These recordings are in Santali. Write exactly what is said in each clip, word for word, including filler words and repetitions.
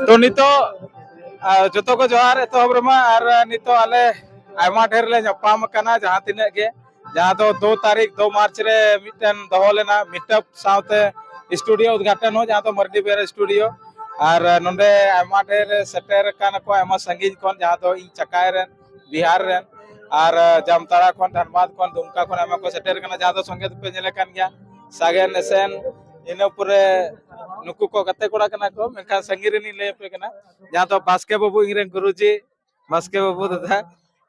ᱛᱚ ᱱᱤᱛᱚᱜ ᱟᱨ ᱡᱚᱛᱚ ᱠᱚ ᱡᱚᱦᱟᱨ ᱮᱛᱚᱦᱚᱵ ᱨᱮᱢᱟ᱾ ᱟᱨ ᱱᱤᱛᱚᱜ ᱟᱞᱮ ᱟᱭᱢᱟ ᱰᱷᱮᱨ ᱞᱮ ᱧᱟᱯᱟᱢ ᱟᱠᱟᱱᱟ, ᱡᱟᱦᱟᱸ ᱛᱤᱱᱟᱹᱜ ᱜᱮ, ᱡᱟᱦᱟᱸ ᱫᱚ ᱫᱩ ᱛᱟᱹᱨᱤᱠᱷ ᱫᱩ ᱢᱟᱨᱪ ᱨᱮ ᱢᱤᱫᱴᱮᱱ ᱫᱚᱦᱚ ᱞᱮᱱᱟ ᱢᱤᱴᱟᱯ ᱥᱟᱶᱛᱮ ᱥᱴᱩᱰᱤᱭᱳ ᱩᱫᱽᱜᱷᱟᱴᱚᱱ ᱦᱚᱸ, ᱡᱟᱦᱟᱸ ᱫᱚ ᱢᱟᱹᱨᱰᱤ ᱵᱮᱨ ᱥᱴᱩᱰᱤᱭᱳ᱾ ᱟᱨ ᱱᱚᱰᱮ ᱟᱭᱢᱟ ᱰᱷᱮᱨ ᱥᱮᱴᱮᱨ ᱟᱠᱟᱱᱟ ᱠᱚ ᱟᱭᱢᱟ ᱥᱟᱺᱜᱤᱧ ᱠᱷᱚᱱ, ᱡᱟᱦᱟᱸ ᱫᱚ ᱤᱧ ᱪᱟᱠᱟᱭ ᱨᱮᱱ, ᱵᱤᱦᱟᱨ ᱨᱮᱱ, ᱟᱨ ᱡᱟᱢᱛᱟᱲᱟ ᱠᱷᱚᱱ, ᱫᱷᱟᱱᱵᱟᱫᱽ ᱠᱷᱚᱱ, ᱫᱩᱢᱠᱟ ᱠᱷᱚᱱ ᱟᱭᱢᱟ ᱠᱚ ᱥᱮᱴᱮᱨ ᱟᱠᱟᱱᱟ, ᱡᱟᱦᱟᱸ ᱫᱚ ᱥᱚᱸᱜᱮ ᱛᱮᱯᱮ ᱧᱮᱞᱮ ᱠᱟᱱ ᱜᱮᱭᱟ ᱥᱟᱜᱮᱱ ᱮᱥᱮᱱ᱾ ᱤᱱᱟᱹ ᱯᱚᱨᱮ ᱱᱩᱠᱩ ᱠᱚ ᱜᱟᱛᱮ ᱠᱚᱲᱟ ᱠᱟᱱᱟ ᱠᱚ, ᱢᱮᱱᱠᱷᱟᱱ ᱥᱟᱺᱜᱤᱧ ᱨᱮᱱᱤᱧ ᱞᱟᱹᱭ ᱟᱯᱮ ᱠᱟᱱᱟ, ᱡᱟᱦᱟᱸ ᱫᱚ ᱵᱟᱥᱠᱮ ᱵᱟᱹᱵᱩ, ᱤᱧ ᱨᱮᱱ ᱜᱩᱨᱩᱡᱤ ᱵᱟᱥᱠᱮ ᱵᱟᱹᱵᱩ ᱫᱟᱫᱟ᱾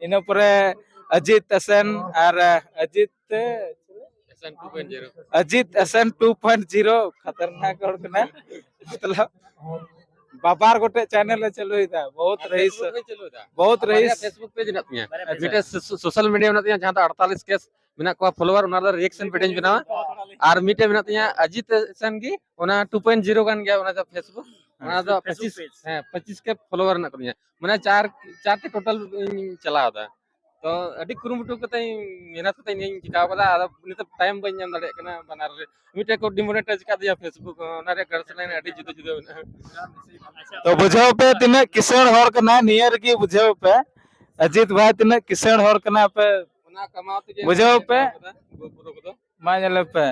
ᱤᱱᱟᱹ ᱯᱚᱨᱮ ᱚᱡᱤᱛ ᱮᱥᱮᱱ ᱟᱨ ᱚᱡᱤᱛ ᱮᱥᱮᱱ ᱴᱩ ᱯᱚᱭᱮᱱᱴ ᱡᱤᱨᱳ᱾ ᱚᱡᱤᱛ ᱮᱥᱮᱱ ᱴᱩ ᱯᱚᱭᱮᱱᱴ ᱡᱤᱨᱳ, ᱠᱷᱟᱛᱟᱨᱱᱟᱠ ᱦᱚᱲ ᱠᱟᱱᱟᱭ᱾ ᱢᱚᱛᱞᱚᱵ ᱵᱟᱵᱟᱨ ᱜᱚᱴᱮᱡ ᱪᱮᱱᱮᱞ ᱮ ᱪᱟᱹᱞᱩᱭᱮᱫᱟ, ᱵᱚᱦᱩᱛ ᱟᱨ ᱨᱟᱦᱤᱥ, Facebook ᱯᱮᱡᱽ ᱪᱟᱹᱞᱩᱭᱮᱫᱟ᱾ ᱵᱚᱦᱩᱛ ᱟᱨ ᱵᱟᱨᱭᱟ ᱨᱟᱦᱤᱥ, Facebook ᱯᱮᱡᱽ ᱦᱮᱱᱟᱜ ᱛᱤᱧᱟ᱾ ᱟᱪᱪᱷᱟ᱾ ᱢᱤᱫᱴᱮᱡ ᱥᱳ-, ᱥᱳᱥᱟᱞ ᱢᱤᱰᱤᱭᱟ ᱢᱮᱱᱟᱜ ᱛᱤᱧᱟ, ᱡᱟᱦᱟᱸ ᱫᱚ ᱟᱴᱛᱟᱞᱤᱥ ᱠᱮ ᱢᱮᱱᱟᱜ ᱠᱚᱣᱟ ᱯᱷᱚᱞᱳᱣᱟᱨ, ᱚᱱᱟ ᱨᱮᱫᱚ ᱨᱤᱭᱮᱠᱥᱚᱱ ᱵᱷᱤᱰᱤᱭᱳᱧ ᱵᱮᱱᱟᱣᱟ᱾ ᱟᱨ ᱢᱤᱫᱴᱮᱡ ᱢᱮᱱᱟᱜ ᱛᱤᱧᱟ ᱚᱡᱤᱛ ᱮᱥᱮᱱ ᱜᱮ, ᱚᱱᱟ ᱴᱩ ᱯᱚᱭᱮᱱᱴ ᱡᱤᱨᱳ ᱠᱟᱱ ᱜᱮᱭᱟ, ᱚᱱᱟ ᱫᱚ ᱯᱷᱮᱥᱵᱩᱠ, ᱚᱱᱟ ᱫᱚ ᱯᱷᱮᱥᱵᱩᱠ ᱯᱚᱸᱪᱤᱥ ᱯᱮᱡᱽ᱾ ᱦᱮᱸ, ᱯᱚᱸᱪᱤᱥ ᱠᱮ ᱯᱷᱚᱞᱳᱣᱟᱨ ᱦᱮᱱᱟᱜ ᱠᱚ ᱛᱤᱧᱟ᱾ ᱢᱟᱱᱮ ᱪᱟᱨ, ᱪᱟᱨ ᱴᱮ ᱴᱳᱴᱟᱞ ᱤᱧ ᱪᱟᱞᱟᱣ ᱮᱫᱟ᱾ ᱛᱚ ᱟᱹᱰᱤ ᱠᱩᱨᱩᱢᱩᱴᱩ ᱠᱟᱛᱮ ᱤᱧ ᱢᱮᱦᱱᱚᱛ ᱠᱟᱛᱮ ᱤᱧ ᱪᱤᱠᱟᱹᱣ ᱠᱟᱫᱟ, ᱟᱫᱚ ᱱᱤᱛᱚᱜ ᱴᱟᱭᱤᱢ ᱵᱟᱹᱧ ᱧᱟᱢ ᱫᱟᱲᱮᱭᱟᱜ ᱠᱟᱱᱟ ᱵᱟᱱᱟᱨ ᱨᱮ᱾ ᱢᱤᱫᱴᱮᱡ ᱠᱚ ᱰᱤᱢᱳᱱᱮᱴᱟᱭᱤᱡᱽ ᱠᱟᱫᱤᱧᱟ ᱯᱷᱮᱥᱵᱩᱠ ᱦᱚᱸ, ᱚᱱᱟ ᱨᱮᱭᱟᱜ ᱜᱟᱨᱞᱥ ᱞᱟᱭᱤᱱ ᱟᱹᱰᱤ ᱡᱩᱫᱟᱹ ᱡᱩᱫᱟᱹ ᱢᱮᱱᱟᱜᱼᱟ᱾ ᱛᱚ ᱵᱩᱡᱷᱟᱹᱣ ᱯᱮ ᱛᱤᱱᱟᱹᱜ ᱠᱤᱥᱟᱹᱬ ᱦᱚᱲ ᱠᱟᱱᱟᱭ, ᱱᱤᱭᱟᱹ ᱨᱮᱜᱮ ᱵᱩᱡᱷᱟᱹᱣ ᱯᱮ ᱚᱡᱤᱛ ᱵᱷᱟᱭ ᱛᱤᱱᱟᱹᱜ ᱠᱤᱥᱟᱹᱬ ᱦᱚᱲ ᱠᱟᱱᱟᱭ ᱯᱮ᱾ ᱚᱱᱟ ᱠᱟᱢᱟᱣ ᱛᱮᱜᱮ ᱵᱩᱡᱷᱟᱹᱣ ᱯᱮ᱾ ᱯᱩᱨᱟᱹ ᱠᱚᱫᱚ᱾ ᱢᱟ ᱧᱮᱞ ᱯᱮ,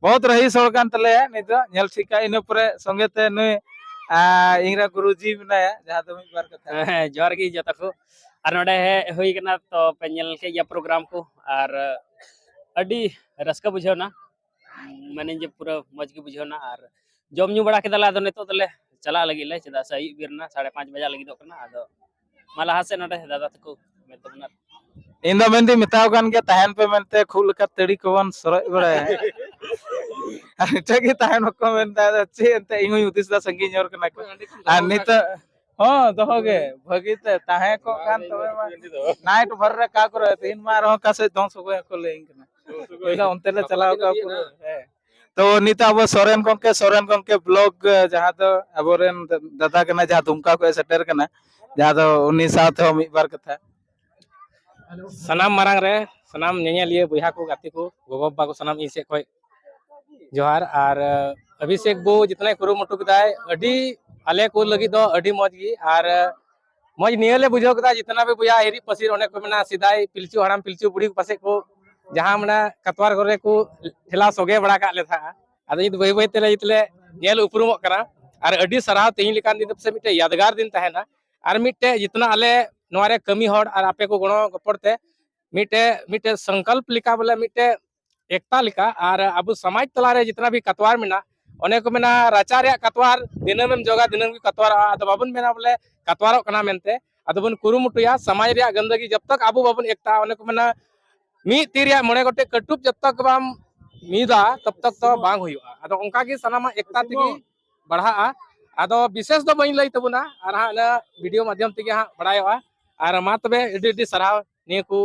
ᱵᱚᱦᱩᱛ ᱨᱟᱦᱤᱥ ᱦᱚᱲ ᱠᱟᱱ ᱛᱟᱞᱮᱭᱟ ᱱᱤᱛᱚᱜ, ᱧᱮᱞ ᱴᱷᱤᱠᱟ᱾ ᱤᱱᱟᱹ ᱯᱚᱨᱮ ᱥᱚᱸᱜᱮ ᱛᱮ ᱱᱩᱭ, ᱟ, ᱤᱧ ᱨᱮᱱ ᱜᱩᱨᱩᱡᱤ ᱢᱮᱱᱟᱭᱟ, ᱡᱟᱦᱟᱸ ᱫᱚ ᱢᱤᱫ ᱵᱟᱨ ᱠᱟᱛᱷᱟ᱾ ᱦᱮᱸ, ᱡᱚᱦᱟᱨ ᱜᱮ ᱡᱚᱛᱚ ᱠᱚ᱾ ᱟᱨ ᱱᱚᱰᱮ ᱦᱮᱡ ᱦᱩᱭ ᱠᱟᱱᱟ, ᱛᱚ ᱯᱮ ᱧᱮᱞ ᱠᱮᱫ ᱜᱮᱭᱟ ᱯᱨᱳᱜᱨᱟᱢ ᱠᱚ, ᱟᱨ ᱟᱹᱰᱤ ᱨᱟᱹᱥᱠᱟᱹ ᱵᱩᱡᱷᱟᱹᱣ ᱮᱱᱟ᱾ ᱢᱟᱱᱮ ᱡᱮ ᱯᱩᱨᱟᱹ ᱢᱚᱡᱽ ᱜᱮ ᱵᱩᱡᱷᱟᱹᱣ ᱮᱱᱟ᱾ ᱟᱨ ᱡᱚᱢ ᱧᱩ ᱵᱟᱲᱟ ᱠᱮᱫᱟᱞᱮ, ᱟᱫᱚ ᱱᱤᱛᱚᱜ ᱫᱚᱞᱮ ᱪᱟᱞᱟᱜ ᱞᱟᱹᱜᱤᱫ ᱞᱮ, ᱪᱮᱫᱟᱜ ᱥᱮ ᱟᱹᱭᱩᱵ ᱵᱮᱨ ᱮᱱᱟ, ᱥᱟᱲᱮ ᱯᱟᱸᱪ ᱵᱟᱡᱟᱜ ᱞᱟᱹᱜᱤᱫᱚᱜ ᱠᱟᱱᱟ᱾ ᱟᱫᱚ ᱢᱟ ᱞᱟᱦᱟ ᱥᱮᱫ ᱱᱚᱰᱮ ᱫᱟᱫᱟ ᱛᱟᱠᱚ ᱢᱮᱱ ᱛᱟᱵᱚᱱᱟ᱾ ᱤᱧ ᱫᱚ ᱢᱮᱱᱫᱩᱧ ᱢᱮᱛᱟᱣ ᱠᱟᱱ ᱜᱮᱭᱟ, ᱛᱟᱦᱮᱱ ᱯᱮ ᱢᱮᱱᱛᱮ, ᱠᱷᱩᱜ ᱞᱮᱠᱟ ᱛᱟᱹᱲᱤ ᱠᱚᱵᱚᱱ ᱥᱚᱨᱚᱡ ᱵᱟᱲᱟᱭᱟ᱾ ᱟᱨ ᱢᱤᱫᱴᱮᱡ ᱜᱮ ᱛᱟᱦᱮᱱ ᱵᱟᱠᱚ ᱢᱮᱱᱫᱟ, ᱟᱫᱚ ᱪᱮᱫ ᱮᱱᱛᱮ, ᱤᱧ ᱦᱚᱧ ᱦᱩᱫᱤᱥ ᱮᱫᱟ ᱥᱟᱺᱜᱤᱧ ᱦᱚᱲ ᱠᱟᱱᱟ ᱠᱚ᱾ ᱟᱨ ᱱᱤᱛᱚᱜ ᱦᱚᱸ ᱫᱚᱦᱚ ᱜᱮ ᱵᱷᱟᱹᱜᱤ ᱛᱮ ᱛᱟᱦᱮᱸ ᱠᱚᱜ ᱠᱟᱱ ᱛᱚᱵᱮ ᱢᱟ᱾ ᱱᱟᱭᱤᱴ ᱵᱷᱚᱨ ᱨᱮ ᱚᱠᱟ ᱠᱚᱨᱮ, ᱛᱮᱦᱮᱧ ᱢᱟ ᱟᱨᱦᱚᱸ ᱚᱠᱟ ᱥᱮᱫ ᱫᱚᱝ ᱥᱚᱜᱚᱭ ᱦᱚᱸᱠᱚ ᱞᱟᱹᱭᱟᱹᱧ ᱠᱟᱱᱟ᱾ ᱤᱧ ᱫᱚ ᱚᱱᱛᱮ ᱞᱮ ᱪᱟᱞᱟᱣ ᱠᱚᱜᱼᱟ ᱯᱩᱨᱟᱹ᱾ ᱦᱮᱸ᱾ ᱛᱚ ᱱᱤᱛᱚᱜ ᱟᱵᱚ ᱥᱚᱨᱮᱱ ᱜᱚᱝᱠᱮ, ᱥᱚᱨᱮᱱ ᱜᱚᱝᱠᱮ ᱵᱞᱚᱜ, ᱡᱟᱦᱟᱸ ᱫᱚ ᱟᱵᱚᱨᱮᱱ ᱫᱟᱫᱟ ᱠᱟᱱᱟᱭ, ᱡᱟᱦᱟᱸ ᱫᱩᱢᱠᱟ ᱠᱷᱚᱱ ᱮ ᱥᱮᱴᱮᱨ ᱠᱟᱱᱟ, ᱡᱟᱦᱟᱸ ᱫᱚ ᱩᱱᱤ ᱥᱟᱶ ᱛᱮᱦᱚᱸ ᱢᱤᱫ ᱵᱟᱨ ᱠᱟᱛᱷᱟ᱾ ᱥᱟᱱᱟᱢ ᱢᱟᱨᱟᱝ ᱨᱮ ᱥᱟᱱᱟᱢ ᱧᱮᱧᱮᱞᱤᱭᱟᱹ ᱵᱚᱭᱦᱟ ᱠᱚ, ᱜᱟᱛᱮ ᱠᱚ, ᱜᱚᱜᱚ ᱵᱟᱵᱟ ᱠᱚ, ᱥᱟᱱᱟᱢ ᱤᱧ ᱥᱮᱫ ᱠᱷᱚᱱ ᱡᱚᱦᱟᱨ᱾ ᱟᱨ ᱚᱵᱷᱤᱥᱮᱠ ᱵᱚ ᱡᱤᱛᱱᱟᱭ ᱠᱩᱨᱩᱢᱩᱴᱩ ᱠᱮᱫᱟᱭ, ᱟᱹᱰᱤ ᱟᱞᱮ ᱠᱚ ᱞᱟᱹᱜᱤᱫ ᱫᱚ ᱟᱹᱰᱤ ᱢᱚᱡᱽ ᱜᱮ᱾ ᱟᱨ ᱢᱚᱡᱽ ᱱᱤᱭᱟᱹ ᱞᱮ ᱵᱩᱡᱷᱟᱹᱣ ᱠᱮᱫᱟ, ᱡᱤᱛᱱᱟ ᱵᱷᱤ ᱵᱚᱭᱦᱟ ᱦᱤᱨᱤᱡ ᱯᱟᱹᱥᱤᱨ, ᱚᱱᱮ ᱠᱚ ᱢᱮᱱᱟ, ᱥᱮᱫᱟᱭ ᱯᱤᱞᱪᱩ ᱦᱟᱲᱟᱢ ᱯᱤᱞᱪᱩ ᱵᱩᱲᱦᱤ ᱠᱚ ᱯᱟᱥᱮᱡ ᱠᱚ ᱡᱟᱦᱟᱸ ᱢᱟᱱᱮ ᱠᱟᱛᱣᱟᱨ ᱠᱚᱨᱮ ᱠᱚ ᱴᱷᱮᱞᱟᱣ ᱥᱚᱜᱮ ᱵᱟᱲᱟ ᱠᱟᱜ ᱞᱮ ᱛᱟᱦᱮᱸᱜᱼᱟ᱾ ᱟᱫᱚ ᱱᱤᱛ ᱵᱟᱹᱭ ᱵᱟᱹᱭ ᱛᱮᱞᱮ ᱱᱤᱛ ᱞᱮ ᱧᱮᱞ ᱩᱯᱨᱩᱢᱚᱜ ᱠᱟᱱᱟ᱾ ᱟᱨ ᱟᱹᱰᱤ ᱥᱟᱨᱦᱟᱣ, ᱛᱮᱦᱮᱧ ᱞᱮᱠᱟᱱ ᱫᱤᱱ ᱫᱚ ᱯᱟᱥᱮᱡ ᱢᱤᱫᱴᱮᱡ ᱭᱟᱫᱽᱜᱟᱨ ᱫᱤᱱ ᱛᱟᱦᱮᱱᱟ᱾ ᱟᱨ ᱢᱤᱫᱴᱮᱡ ᱡᱤᱛᱱᱟ ᱟᱞᱮ ᱱᱚᱣᱟ ᱨᱮ ᱠᱟᱹᱢᱤ ᱦᱚᱲ ᱟᱨ ᱟᱯᱮ ᱠᱚ ᱜᱚᱲᱚ ᱜᱚᱯᱚᱲ ᱛᱮ ᱢᱤᱫᱴᱮᱡ, ᱢᱤᱫᱴᱮᱡ ᱥᱚᱝᱠᱚᱞᱯ ᱞᱮᱠᱟ, ᱵᱚᱞᱮ ᱢᱤᱫᱴᱮᱡ ᱮᱠᱛᱟ ᱞᱮᱠᱟ᱾ ᱟᱨ ᱟᱵᱚ ᱥᱚᱢᱟᱡᱽ ᱛᱟᱞᱟᱨᱮ ᱡᱤᱛᱱᱟ ᱵᱷᱤ ᱠᱟᱛᱣᱟᱨ ᱢᱮᱱᱟᱜ, ᱚᱱᱮ ᱠᱚ ᱢᱮᱱᱟ, ᱨᱟᱪᱟ ᱨᱮᱭᱟᱜ ᱠᱟᱛᱣᱟᱨ ᱫᱤᱱᱟᱹᱢ ᱮᱢ ᱡᱚᱜᱟ, ᱫᱤᱱᱟᱹᱢ ᱜᱮ ᱠᱟᱛᱣᱟᱨᱚᱜᱼᱟ᱾ ᱟᱫᱚ ᱵᱟᱵᱚᱱ ᱢᱮᱱᱟ ᱵᱚᱞᱮ ᱠᱟᱛᱣᱟᱨᱚᱜ ᱠᱟᱱᱟ ᱢᱮᱱᱛᱮ, ᱟᱫᱚ ᱵᱚᱱ ᱠᱩᱨᱩᱢᱩᱴᱩᱭᱟ ᱥᱚᱢᱟᱡᱽ ᱨᱮᱭᱟᱜ ᱜᱟᱱᱫᱟᱹᱜᱤ ᱡᱚᱵ ᱛᱚᱠ ᱟᱵᱚ ᱵᱟᱵᱚᱱ ᱮᱠᱛᱟ, ᱚᱱᱮ ᱠᱚ ᱢᱮᱱᱟ, ᱢᱤᱫ ᱛᱤ ᱨᱮᱭᱟᱜ ᱢᱚᱬᱮ ᱜᱚᱴᱮᱡ ᱠᱟᱹᱴᱩᱵ ᱡᱚᱵ ᱛᱚᱠ ᱵᱟᱢ ᱢᱤᱫᱟ, ᱛᱚᱵ ᱛᱚᱠ ᱫᱚ ᱵᱟᱝ ᱦᱩᱭᱩᱜᱼᱟ᱾ ᱟᱫᱚ ᱚᱱᱠᱟ ᱜᱮ ᱥᱟᱱᱟᱢᱟᱜ ᱮᱠᱛᱟ ᱛᱮᱜᱮ ᱵᱟᱲᱦᱟᱜᱼᱟ᱾ ᱟᱫᱚ ᱵᱤᱥᱮᱥ ᱫᱚ ᱵᱟᱹᱧ ᱞᱟᱹᱭ ᱛᱟᱵᱚᱱᱟ, ᱟᱨ ᱦᱟᱸᱜ ᱚᱱᱟ ᱵᱷᱤᱰᱤᱭᱳ ᱢᱟᱫᱽᱫᱷᱚᱢ ᱛᱮᱜᱮ ᱦᱟᱸᱜ ᱵᱟᱲᱟᱭᱚᱜᱼᱟ᱾ ᱟᱨ ᱢᱟ ᱛᱚᱵᱮ, ᱟᱹᱰᱤ ᱟᱹᱰᱤ ᱥᱟᱨᱦᱟᱣ ᱱᱤᱭᱟᱹ ᱠᱚ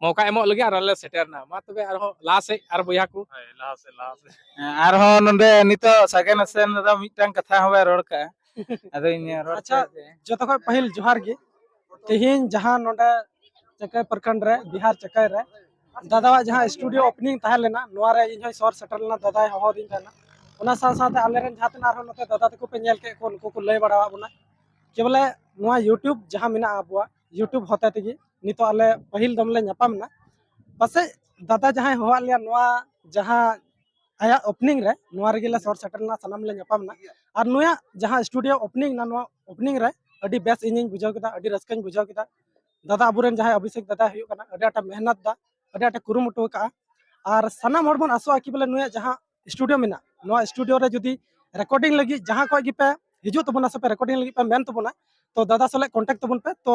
ᱢᱚᱣᱠᱟ ᱮᱢᱚᱜ ᱞᱟᱹᱜᱤᱫ, ᱟᱨ ᱟᱞᱮ ᱥᱮᱴᱮᱨ ᱮᱱᱟ᱾ ᱢᱟ ᱛᱚᱵᱮ, ᱟᱨᱦᱚᱸ ᱞᱟᱦᱟ ᱥᱮᱫ ᱟᱨ ᱵᱚᱭᱦᱟ ᱠᱚ᱾ ᱦᱳᱭ, ᱞᱟᱦᱟ ᱥᱮᱫ, ᱞᱟᱦᱟ ᱥᱮᱫ᱾ ᱦᱮᱸ, ᱟᱨᱦᱚᱸ ᱱᱚᱰᱮ ᱱᱤᱛᱚᱜ ᱥᱟᱜᱮᱱ ᱦᱟᱥᱮᱱ ᱫᱚ ᱢᱤᱫᱴᱟᱝ ᱠᱟᱛᱷᱟ ᱦᱚᱸ ᱵᱟᱭ ᱨᱚᱲ ᱠᱟᱜᱼᱟ᱾ ᱟᱫᱚᱧ ᱨᱚᱲ ᱟᱪᱪᱷᱟ, ᱠᱟᱜ ᱜᱮ᱾ ᱡᱚᱛᱚ ᱠᱷᱚᱱ ᱯᱟᱹᱦᱤᱞ ᱡᱚᱦᱟᱨ ᱜᱮ᱾ ᱛᱮᱦᱮᱧ ᱡᱟᱦᱟᱸ ᱱᱚᱰᱮ ᱪᱟᱠᱟᱭ ᱯᱨᱚᱠᱷᱚᱸᱰ ᱨᱮ, ᱵᱤᱦᱟᱨ ᱪᱟᱠᱟᱭ ᱨᱮ ᱫᱟᱫᱟᱣᱟᱜ ᱡᱟᱦᱟᱸ ᱥᱴᱩᱰᱤᱭᱳ ᱳᱯᱮᱱᱤᱝ ᱛᱟᱦᱮᱸ ᱞᱮᱱᱟ, ᱱᱚᱣᱟ ᱨᱮ ᱤᱧ ᱦᱚᱸᱧ ᱥᱚᱦᱚᱨ ᱥᱮᱴᱮᱨ ᱞᱮᱱᱟ, ᱫᱟᱫᱟᱭ ᱦᱚᱦᱚ ᱟᱹᱫᱤᱧ ᱛᱟᱦᱮᱱᱟ᱾ ᱚᱱᱟ ᱥᱟᱶ ᱥᱟᱶᱛᱮ ᱟᱞᱮᱨᱮᱱ ᱡᱟᱦᱟᱸ ᱛᱤᱱᱟᱹᱜ ᱟᱨᱦᱚᱸ ᱱᱚᱛᱮ ᱫᱟᱫᱟ ᱛᱟᱠᱚ ᱯᱮ ᱧᱮᱞ ᱠᱮᱫ ᱠᱚ, ᱩᱱᱠᱩ ᱠᱚ ᱞᱟᱹᱭ ᱵᱟᱲᱟᱣᱟᱫ ᱵᱚᱱᱟ ᱡᱮ ᱵᱚᱞᱮ ᱱᱚᱣᱟ YouTube ᱡᱟᱦᱟᱸ ᱢᱮᱱᱟᱜᱼᱟ, ᱟᱵᱚᱣᱟᱜ YouTube ᱦᱚᱛᱮ ᱛᱮᱜᱮ ᱱᱤᱛᱚᱜ ᱟᱞᱮ ᱯᱟᱹᱦᱤᱞ ᱫᱚᱢ ᱞᱮ ᱧᱟᱯᱟᱢ ᱮᱱᱟ᱾ ᱯᱟᱥᱮᱡ ᱫᱟᱫᱟ ᱡᱟᱦᱟᱸᱭ ᱦᱚᱦᱚᱣᱟᱫ ᱞᱮᱭᱟ, ᱱᱚᱣᱟ ᱡᱟᱦᱟᱸ ᱟᱭᱟᱜ ᱳᱯᱮᱱᱤᱝ ᱨᱮ, ᱱᱚᱣᱟ ᱨᱮᱜᱮ ᱞᱮ ᱥᱚᱦᱚᱨ ᱥᱮᱴᱮᱨ ᱞᱮᱱᱟ, ᱥᱟᱱᱟᱢ ᱞᱮ ᱧᱟᱯᱟᱢ ᱮᱱᱟ᱾ ᱟᱨ ᱱᱩᱭᱟᱜ ᱡᱟᱦᱟᱸ ᱥᱴᱩᱰᱤᱭᱳ ᱳᱯᱮᱱᱤᱝ ᱮᱱᱟ, ᱱᱚᱣᱟ ᱳᱯᱮᱱᱤᱝ ᱨᱮ ᱟᱹᱰᱤ ᱵᱮᱥ ᱤᱧᱤᱧ ᱵᱩᱡᱷᱟᱹᱣ ᱠᱮᱫᱟ, ᱟᱹᱰᱤ ᱨᱟᱹᱥᱠᱟᱹᱧ ᱵᱩᱡᱷᱟᱹᱣ ᱠᱮᱫᱟ᱾ ᱫᱟᱫᱟ, ᱟᱵᱚᱨᱮᱱ ᱡᱟᱦᱟᱸᱭ ᱚᱵᱷᱤᱥᱮᱠ ᱫᱟᱫᱟᱭ ᱦᱩᱭᱩᱜ ᱠᱟᱱᱟ, ᱟᱹᱰᱤ ᱟᱸᱴᱮ ᱢᱮᱦᱱᱚᱛ ᱫᱟ, ᱟᱹᱰᱤ ᱟᱸᱴᱮ ᱠᱩᱨᱩᱢᱩᱴᱩ ᱟᱠᱟᱫᱼᱟ᱾ ᱟᱨ ᱥᱟᱱᱟᱢ ᱦᱚᱲ ᱵᱚᱱ ᱟᱥᱚᱜᱼᱟ ᱠᱤ ᱵᱚᱞᱮ ᱱᱩᱭᱟᱜ ᱡᱟᱦᱟᱸ ᱥᱴᱩᱰᱤᱭᱳ ᱢᱮᱱᱟᱜ, ᱱᱚᱣᱟ ᱥᱴᱩᱰᱤᱭᱳ ᱨᱮ ᱡᱩᱫᱤ ᱨᱮᱠᱚᱨᱰᱤᱝ ᱞᱟᱹᱜᱤᱫ ᱡᱟᱦᱟᱸ ᱠᱷᱚᱱ ᱜᱮᱯᱮ ᱦᱤᱡᱩᱜ ᱛᱟᱵᱚᱱᱟ ᱥᱮ ᱯᱮ ᱨᱮᱠᱚᱨᱰᱤᱝ ᱞᱟᱹᱜᱤᱫ ᱯᱮ ᱢᱮᱱ ᱛᱟᱵᱚᱱᱟ, ᱛᱚ ᱫᱟᱫᱟ ᱥᱟᱞᱟᱜ ᱠᱚᱱᱴᱟᱠᱴ ᱛᱟᱵᱚᱱ ᱯᱮ᱾ ᱛᱚ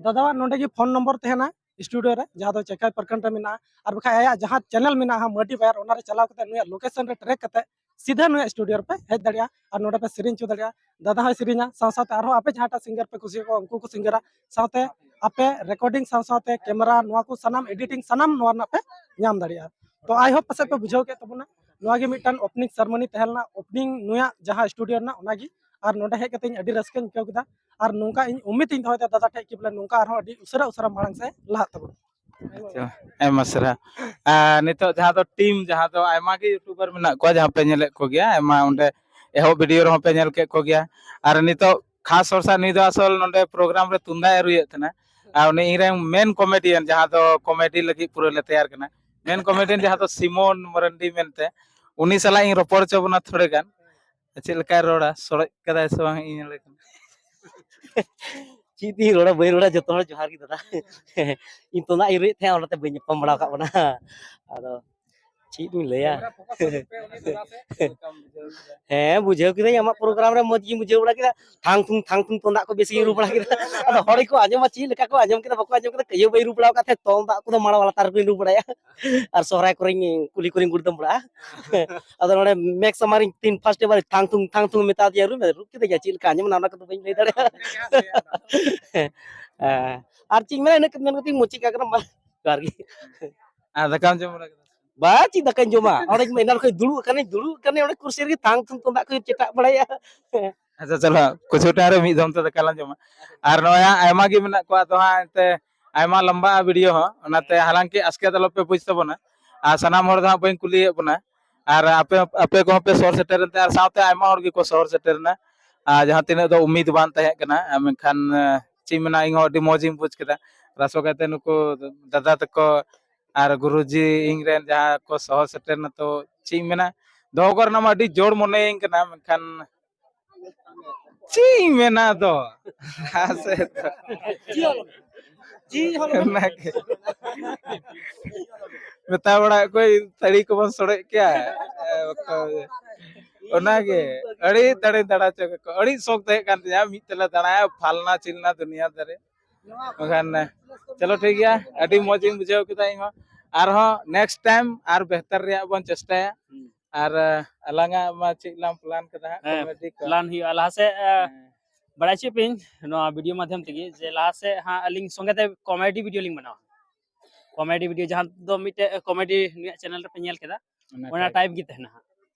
ᱫᱟᱫᱟᱣᱟᱜ ᱱᱚᱰᱮ ᱜᱮ ᱯᱷᱳᱱ ᱱᱚᱢᱵᱚᱨ ᱛᱟᱦᱮᱱᱟ ᱥᱴᱩᱰᱤᱭᱳ ᱨᱮ, ᱡᱟᱦᱟᱸ ᱫᱚ ᱪᱟᱠᱟᱭ ᱯᱨᱚᱠᱷᱚᱸᱰ ᱨᱮ ᱢᱮᱱᱟᱜᱼᱟ᱾ ᱟᱨ ᱵᱟᱠᱷᱟᱡ ᱟᱭᱟᱜ ᱡᱟᱦᱟᱸ ᱪᱮᱱᱮᱞ ᱢᱮᱱᱟᱜᱼᱟ, ᱢᱟᱹᱰᱤ ᱵᱟᱭᱟᱨ, ᱚᱱᱟ ᱨᱮ ᱪᱟᱞᱟᱣ ᱠᱟᱛᱮ ᱱᱩᱭᱟᱜ ᱞᱳᱠᱮᱥᱚᱱ ᱨᱮ ᱴᱨᱮᱠ ᱠᱟᱛᱮ ᱥᱤᱫᱷᱟᱹ ᱱᱩᱭᱟᱜ ᱥᱴᱩᱰᱤᱭᱳ ᱨᱮᱯᱮ ᱦᱮᱡ ᱫᱟᱲᱮᱭᱟᱜᱼᱟ ᱟᱨ ᱱᱚᱰᱮ ᱯᱮ ᱥᱮᱨᱮᱧ ᱦᱚᱪᱚ ᱫᱟᱲᱮᱭᱟᱜᱼᱟ᱾ ᱫᱟᱫᱟ ᱦᱚᱸᱭ ᱥᱮᱨᱮᱧᱟ, ᱥᱟᱶ ᱥᱟᱶᱛᱮ ᱟᱨᱦᱚᱸ ᱟᱯᱮ ᱡᱟᱦᱟᱸᱴᱟᱜ ᱥᱤᱝᱜᱟᱨ ᱯᱮ ᱠᱩᱥᱤᱭᱟᱠᱚᱣᱟ, ᱩᱱᱠᱩ ᱠᱚ ᱥᱤᱝᱜᱟᱨᱟ, ᱥᱟᱶᱛᱮ ᱟᱯᱮ ᱨᱮᱠᱚᱨᱰᱤᱝ ᱥᱟᱶ ᱥᱟᱶᱛᱮ ᱠᱮᱢᱮᱨᱟ, ᱱᱚᱣᱟ ᱠᱚ ᱥᱟᱱᱟᱢ ᱮᱰᱤᱴᱤᱝ ᱥᱟᱱᱟᱢ ᱱᱚᱣᱟ ᱨᱮᱱᱟᱜ ᱯᱮ ᱧᱟᱢ ᱫᱟᱲᱮᱭᱟᱜᱼᱟ᱾ ᱛᱚ ᱟᱭ ᱦᱳᱯ ᱯᱟᱥᱮᱡ ᱯᱮ ᱵᱩᱡᱷᱟᱹᱣ ᱠᱮᱫ ᱛᱟᱵᱚᱱᱟ᱾ ᱱᱚᱣᱟ ᱜᱮ ᱢᱤᱫᱴᱟᱝ ᱳᱯᱮᱱᱤᱝ ᱥᱮᱨᱢᱚᱱᱤ ᱛᱟᱦᱮᱸ ᱞᱮᱱᱟ, ᱳᱯᱮᱱᱤᱝ ᱱᱩᱭᱟᱜ ᱡᱟᱦᱟᱸ ᱥᱴᱩᱰᱤᱭᱳ ᱨᱮᱱᱟᱜ, ᱚᱱᱟᱜᱮ᱾ ᱟᱨ ᱱᱚᱰᱮ ᱦᱮᱡ ᱠᱟᱛᱮ ᱤᱧ ᱟᱹᱰᱤ ᱨᱟᱹᱥᱠᱟᱹᱧ ᱟᱹᱭᱠᱟᱹᱣ ᱠᱮᱫᱟ᱾ ᱟᱨ ᱱᱚᱝᱠᱟ ᱤᱧ ᱩᱢᱤᱫ ᱤᱧ ᱫᱚᱦᱚᱭᱮᱫᱟ ᱫᱟᱫᱟ ᱴᱷᱮᱡ ᱠᱤ ᱵᱚᱞᱮ ᱱᱚᱝᱠᱟ ᱟᱨᱦᱚᱸ ᱟᱹᱰᱤ ᱩᱥᱟᱹᱨᱟ ᱩᱥᱟᱹᱨᱟ ᱢᱟᱲᱟᱝ ᱥᱮᱫ ᱞᱟᱦᱟᱜ ᱛᱟᱵᱚᱱ᱾ ᱟᱪᱪᱷᱟ, ᱟᱭᱢᱟ ᱥᱟᱨᱦᱟᱣ᱾ ᱟᱨ ᱱᱤᱛᱚᱜ ᱡᱟᱦᱟᱸ ᱫᱚ ᱴᱤᱢ, ᱡᱟᱦᱟᱸ ᱫᱚ ᱟᱭᱢᱟ ᱜᱮ ᱭᱩᱴᱩᱵᱟᱨ ᱢᱮᱱᱟᱜ ᱠᱚᱣᱟ, ᱡᱟᱦᱟᱸ ᱯᱮ ᱧᱮᱞᱮᱫ ᱠᱚᱜᱮᱭᱟ, ᱟᱭᱢᱟ ᱚᱸᱰᱮ ᱮᱦᱚᱵ ᱵᱷᱤᱰᱤᱭᱳ ᱨᱮᱦᱚᱸ ᱯᱮ ᱧᱮᱞ ᱠᱮᱫ ᱠᱚᱜᱮᱭᱟ᱾ ᱟᱨ ᱱᱤᱛᱚᱜ ᱠᱷᱟᱥ ᱦᱚᱲ ᱥᱟᱶ ᱱᱩᱭ ᱫᱚ ᱟᱥᱚᱞ ᱱᱚᱰᱮ ᱯᱨᱳᱜᱨᱟᱢ ᱨᱮ ᱛᱩᱢᱫᱟᱜ ᱮ ᱨᱩᱭᱮᱫ ᱛᱟᱦᱮᱱᱟ᱾ ᱟᱨ ᱩᱱᱤ ᱤᱧᱨᱮᱱ ᱢᱮᱱ ᱠᱚᱢᱮᱰᱤᱭᱟᱱ, ᱡᱟᱦᱟᱸ ᱫᱚ ᱠᱚᱢᱮᱰᱤ ᱞᱟᱹᱜᱤᱫ ᱯᱩᱨᱟᱹ ᱞᱮ ᱛᱮᱭᱟᱨ ᱠᱟᱱᱟ, ᱢᱮᱱ ᱠᱚᱢᱮᱰᱤᱭᱟᱱ ᱡᱟᱦᱟᱸ ᱫᱚ ᱥᱤᱢᱚᱱ ᱢᱟᱨᱟᱱᱰᱤ ᱢᱮᱱᱛᱮ, ᱩᱱᱤ ᱥᱟᱞᱟᱜ ᱤᱧ ᱨᱚᱯᱚᱲ ᱦᱚᱪᱚ ᱵᱚᱱᱟ ᱛᱷᱚᱲᱮ ᱜᱟᱱ᱾ ᱪᱮᱫ ᱞᱮᱠᱟᱭ ᱨᱚᱲᱟ, ᱥᱚᱲᱚᱡ ᱠᱟᱫᱟᱭ ᱥᱮ ᱵᱟᱝ, ᱤᱧ ᱧᱮᱞᱮ ᱠᱟᱱᱟ᱾ ᱪᱮᱫ ᱤᱧ ᱨᱚᱲᱟ, ᱵᱟᱹᱧ ᱨᱚᱲᱟ, ᱡᱚᱛᱚ ᱦᱚᱲ ᱡᱚᱦᱟᱨ ᱜᱮ ᱫᱟᱫᱟ᱾ ᱤᱧ ᱛᱩᱢᱫᱟᱜ ᱤᱧ ᱨᱩᱭᱮᱫ ᱛᱟᱦᱮᱸᱫ, ᱚᱱᱟᱛᱮ ᱵᱟᱹᱧ ᱧᱟᱯᱟᱢ ᱵᱟᱲᱟ ᱟᱠᱟᱫ ᱵᱚᱱᱟ᱾ ᱟᱫᱚ ᱪᱮᱫ ᱤᱧ ᱞᱟᱹᱭᱟ? ᱦᱮᱸ, ᱵᱩᱡᱷᱟᱹᱣ ᱠᱤᱫᱟᱹᱧ ᱟᱢᱟᱜ ᱯᱨᱳᱜᱨᱟᱢ ᱨᱮ ᱢᱚᱡᱽ ᱜᱤᱧ ᱵᱩᱡᱷᱟᱹᱣ ᱵᱟᱲᱟ ᱠᱮᱫᱟ᱾ ᱴᱷᱟᱝ ᱴᱷᱩᱝ ᱴᱷᱟᱝ ᱴᱷᱩᱝ ᱛᱩᱢᱫᱟᱜ ᱠᱚ ᱵᱮᱥ ᱜᱤᱧ ᱨᱩ ᱵᱟᱲᱟ ᱠᱮᱫᱟ᱾ ᱟᱫᱚ ᱦᱚᱲ ᱜᱮᱠᱚ ᱟᱸᱡᱚᱢᱟ, ᱪᱮᱫ ᱞᱮᱠᱟ ᱠᱚ ᱟᱸᱡᱚᱢ ᱠᱮᱫᱟ, ᱵᱟᱠᱚ ᱟᱸᱡᱚᱢ ᱠᱮᱫᱟ, ᱠᱟᱹᱭᱟᱹ ᱵᱟᱹᱧ ᱨᱩ ᱵᱟᱲᱟ ᱟᱠᱟᱫ ᱛᱟᱦᱮᱸᱫ, ᱛᱩᱢᱫᱟᱜ ᱠᱚᱫᱚ ᱢᱟᱲᱟᱝ ᱞᱟᱛᱟᱨ ᱨᱮᱜᱮᱧ ᱨᱩ ᱵᱟᱲᱟᱭᱟ᱾ ᱟᱨ ᱥᱚᱦᱨᱟᱭ ᱠᱚᱨᱮᱧ ᱠᱩᱞᱦᱤ ᱠᱚᱨᱮᱧ ᱜᱩᱲᱫᱟᱹᱢ ᱵᱟᱲᱟᱜᱼᱟ᱾ ᱟᱫᱚ ᱱᱚᱰᱮ ᱢᱮᱠ ᱥᱟᱢᱟᱨᱤᱧ ᱛᱤᱱ ᱯᱷᱟᱥᱴ ᱵᱟᱨ ᱴᱷᱟᱝ ᱴᱷᱩᱝ ᱴᱷᱟᱝ ᱴᱷᱩᱝ ᱢᱮᱛᱟ ᱫᱤᱭᱟ, ᱨᱩ ᱢᱮ, ᱨᱩ ᱠᱮᱫᱟ, ᱪᱮᱫ ᱞᱮᱠᱟ ᱟᱸᱡᱚᱢ ᱮᱱᱟ ᱚᱱᱟ ᱠᱚᱫᱚ ᱵᱟᱹᱧ ᱞᱟᱹᱭ ᱫᱟᱲᱮᱭᱟᱜᱼᱟ᱾ ᱦᱮᱸ᱾ ᱟᱨ ᱪᱮᱫ ᱤᱧ ᱢᱮᱱᱟ, ᱤᱱᱟᱹᱜ ᱢᱮᱱ ᱠᱟᱛᱮᱧ ᱢᱩᱪᱟᱹᱫ ᱠᱟᱜ ᱠᱟᱱᱟ, ᱢᱟ ᱡᱚᱦᱟᱨ ᱜᱮ᱾ ᱟᱨ ᱫᱟᱠᱟᱢ ᱡᱚᱢ ᱵᱟᱲᱟ ᱠᱮᱫᱟ? ᱵᱟ, ᱪᱮᱫ ᱫᱟᱠᱟᱧ ᱡᱚᱢᱟ? ᱚᱸᱰᱮ ᱮᱱᱟᱱ ᱠᱷᱚᱱ ᱫᱩᱲᱩᱵ ᱟᱠᱟᱱᱟᱹᱧ, ᱫᱩᱲᱩᱵ ᱟᱠᱟᱱᱟᱹᱧ, ᱚᱸᱰᱮ ᱠᱩᱨᱥᱤ ᱨᱮᱜᱮ ᱛᱷᱟᱝ ᱛᱷᱩᱝ ᱛᱩᱢᱫᱟᱜ ᱠᱚ ᱪᱮᱴᱟᱜ ᱵᱟᱲᱟᱭᱟ᱾ ᱟᱪᱪᱷᱟ, ᱪᱚᱞᱚ, ᱠᱩᱪᱷᱩ ᱴᱟᱭᱤᱢ ᱨᱮ ᱢᱤᱫ ᱫᱚᱢ ᱛᱮ ᱫᱟᱠᱟ ᱞᱟᱝ ᱡᱚᱢᱟ᱾ ᱟᱨ ᱱᱚᱜᱼᱚᱭ ᱦᱟᱸᱜ ᱟᱭᱢᱟ ᱜᱮ ᱢᱮᱱᱟᱜ ᱠᱚᱣᱟ, ᱟᱫᱚ ᱦᱟᱸᱜ ᱮᱱᱛᱮ ᱟᱭᱢᱟ ᱞᱟᱢᱵᱟᱜᱼᱟ ᱵᱷᱤᱰᱤᱭᱳ ᱦᱚᱸ, ᱚᱱᱟᱛᱮ ᱦᱟᱞᱟᱝᱠᱤ ᱟᱥᱠᱮᱛ ᱟᱞᱚᱯᱮ ᱵᱩᱡᱽ ᱛᱟᱵᱚᱱᱟ᱾ ᱟᱨ ᱥᱟᱱᱟᱢ ᱦᱚᱲ ᱫᱚ ᱦᱟᱸᱜ ᱵᱟᱹᱧ ᱠᱩᱞᱤᱭᱮᱫ ᱵᱚᱱᱟ, ᱟᱨ ᱟᱯᱮ, ᱟᱯᱮ ᱠᱚᱦᱚᱸ ᱯᱮ ᱥᱚᱦᱚᱨ ᱥᱮᱴᱮᱨ ᱮᱱᱛᱮ, ᱟᱨ ᱥᱟᱶᱛᱮ ᱟᱭᱢᱟ ᱦᱚᱲ ᱜᱮᱠᱚ ᱥᱚᱦᱚᱨ ᱥᱮᱴᱮᱨ ᱮᱱᱟ᱾ ᱟᱨ ᱡᱟᱦᱟᱸ ᱛᱤᱱᱟᱹᱜ ᱫᱚ ᱩᱢᱤᱫ ᱵᱟᱝ ᱛᱟᱦᱮᱸ ᱠᱟᱱᱟ, ᱟᱨ ᱢᱮᱱᱠᱷᱟᱱ, ᱮ, ᱪᱮᱫ ᱤᱧ ᱢᱮᱱᱟ, ᱤᱧ ᱦᱚᱸ ᱟᱹᱰᱤ ᱢᱚᱡᱽ ᱤᱧ ᱵᱩᱡᱽ ᱠᱮᱫᱟ᱾ ᱟᱨ ᱟᱥᱚᱜ ᱠᱟᱭᱛᱮ ᱱᱩᱠᱩ ᱫᱟᱫᱟ ᱛᱟᱠᱚ ᱟᱨ ᱜᱩᱨᱩᱡᱤ ᱤᱧ ᱨᱮᱱ ᱡᱟᱦᱟᱸ ᱠᱚ ᱥᱚᱦᱚᱨ ᱥᱮᱴᱮᱨ ᱮᱱᱟ, ᱛᱚ ᱪᱮᱫ ᱤᱧ ᱢᱮᱱᱟ, ᱫᱚᱦᱚ ᱠᱚ ᱨᱮᱱᱟᱜ ᱢᱟ ᱟᱹᱰᱤ ᱡᱳᱨ ᱢᱚᱱᱮᱭᱟᱹᱧ ᱠᱟᱱᱟ, ᱢᱮᱱᱠᱷᱟᱱ ᱪᱮᱫ ᱤᱧ ᱢᱮᱱᱟ ᱟᱫᱚ? ᱦᱮᱸ ᱥᱮ ᱛᱚ᱾ ᱚᱱᱟᱜᱮ᱾ ᱢᱮᱛᱟ ᱵᱟᱲᱟ ᱠᱚ, ᱛᱟᱹᱲᱤ ᱠᱚᱵᱚᱱ ᱥᱚᱲᱮᱜ ᱠᱮᱭᱟ᱾ ᱚᱱᱟᱜᱮ᱾ ᱟᱹᱰᱤ ᱫᱟᱲᱮ ᱫᱟᱲᱟ ᱦᱚᱪᱚ ᱠᱟᱠᱚ᱾ ᱟᱹᱰᱤ ᱥᱚᱠ ᱛᱟᱦᱮᱸ ᱠᱟᱱ ᱛᱤᱧᱟ, ᱢᱤᱫ ᱛᱮᱞᱮ ᱫᱟᱬᱟᱭᱟ, ᱯᱷᱟᱞᱱᱟ ᱪᱤᱞᱱᱟ ᱫᱩᱱᱤᱭᱟᱹ ᱫᱟᱨᱮ᱾ ᱢᱮᱱᱠᱷᱟᱱ, ᱪᱚᱞᱚ ᱴᱷᱤᱠ ᱜᱮᱭᱟ, ᱟᱹᱰᱤ ᱢᱚᱡᱽ ᱤᱧ ᱵᱩᱡᱷᱟᱹᱣ ᱠᱮᱫᱟ ᱤᱧ ᱦᱚᱸ᱾ ᱟᱨᱦᱚᱸ ᱱᱮᱠᱥᱴ ᱴᱟᱭᱤᱢ ᱟᱨ ᱵᱮᱦᱛᱟᱨ ᱨᱮᱭᱟᱜ ᱵᱚᱱ ᱪᱮᱥᱴᱟᱭᱟ᱾ ᱟᱨ, ᱟᱞᱟᱝᱟᱜ ᱢᱟ ᱪᱮᱫ ᱞᱟᱝ ᱯᱞᱟᱱ ᱠᱟᱫᱟ ᱦᱟᱸᱜ, ᱦᱮᱸ, ᱠᱚᱢᱮᱰᱤ ᱠᱚ᱾ ᱯᱞᱟᱱ ᱦᱩᱭᱩᱜᱼᱟ ᱞᱟᱦᱟ ᱥᱮᱫ, ᱟᱸ, ᱦᱮᱸ᱾ ᱵᱟᱲᱟᱭ ᱦᱚᱪᱚᱭᱮᱫ ᱯᱮᱭᱟᱹᱧ ᱱᱚᱣᱟ ᱵᱷᱤᱰᱤᱭᱳ ᱢᱟᱫᱽᱫᱷᱚᱢ ᱛᱮᱜᱮ ᱡᱮ ᱞᱟᱦᱟ ᱥᱮᱫ ᱦᱟᱸᱜ ᱟᱹᱞᱤᱧ ᱥᱚᱸᱜᱮ ᱛᱮ ᱠᱚᱢᱮᱰᱤ ᱵᱷᱤᱰᱤᱭᱳ ᱞᱤᱧ ᱵᱮᱱᱟᱣᱟ᱾ ᱠᱚᱢᱮᱰᱤ ᱵᱷᱤᱰᱤᱭᱳ ᱡᱟᱦᱟᱸ ᱫᱚ ᱢᱤᱫᱴᱮᱡ ᱠᱚᱢᱮᱰᱤ ᱱᱩᱭᱟᱜ ᱪᱮᱱᱮᱞ ᱨᱮᱯᱮ ᱧᱮᱞ ᱠᱮᱫᱟ, ᱚᱱᱟ ᱚᱱᱟ ᱴᱟᱭᱤᱯ᱾ ᱴᱟᱭᱤᱯ ᱜᱮ ᱛᱟᱦᱮᱱᱟ ᱦᱟᱸᱜ᱾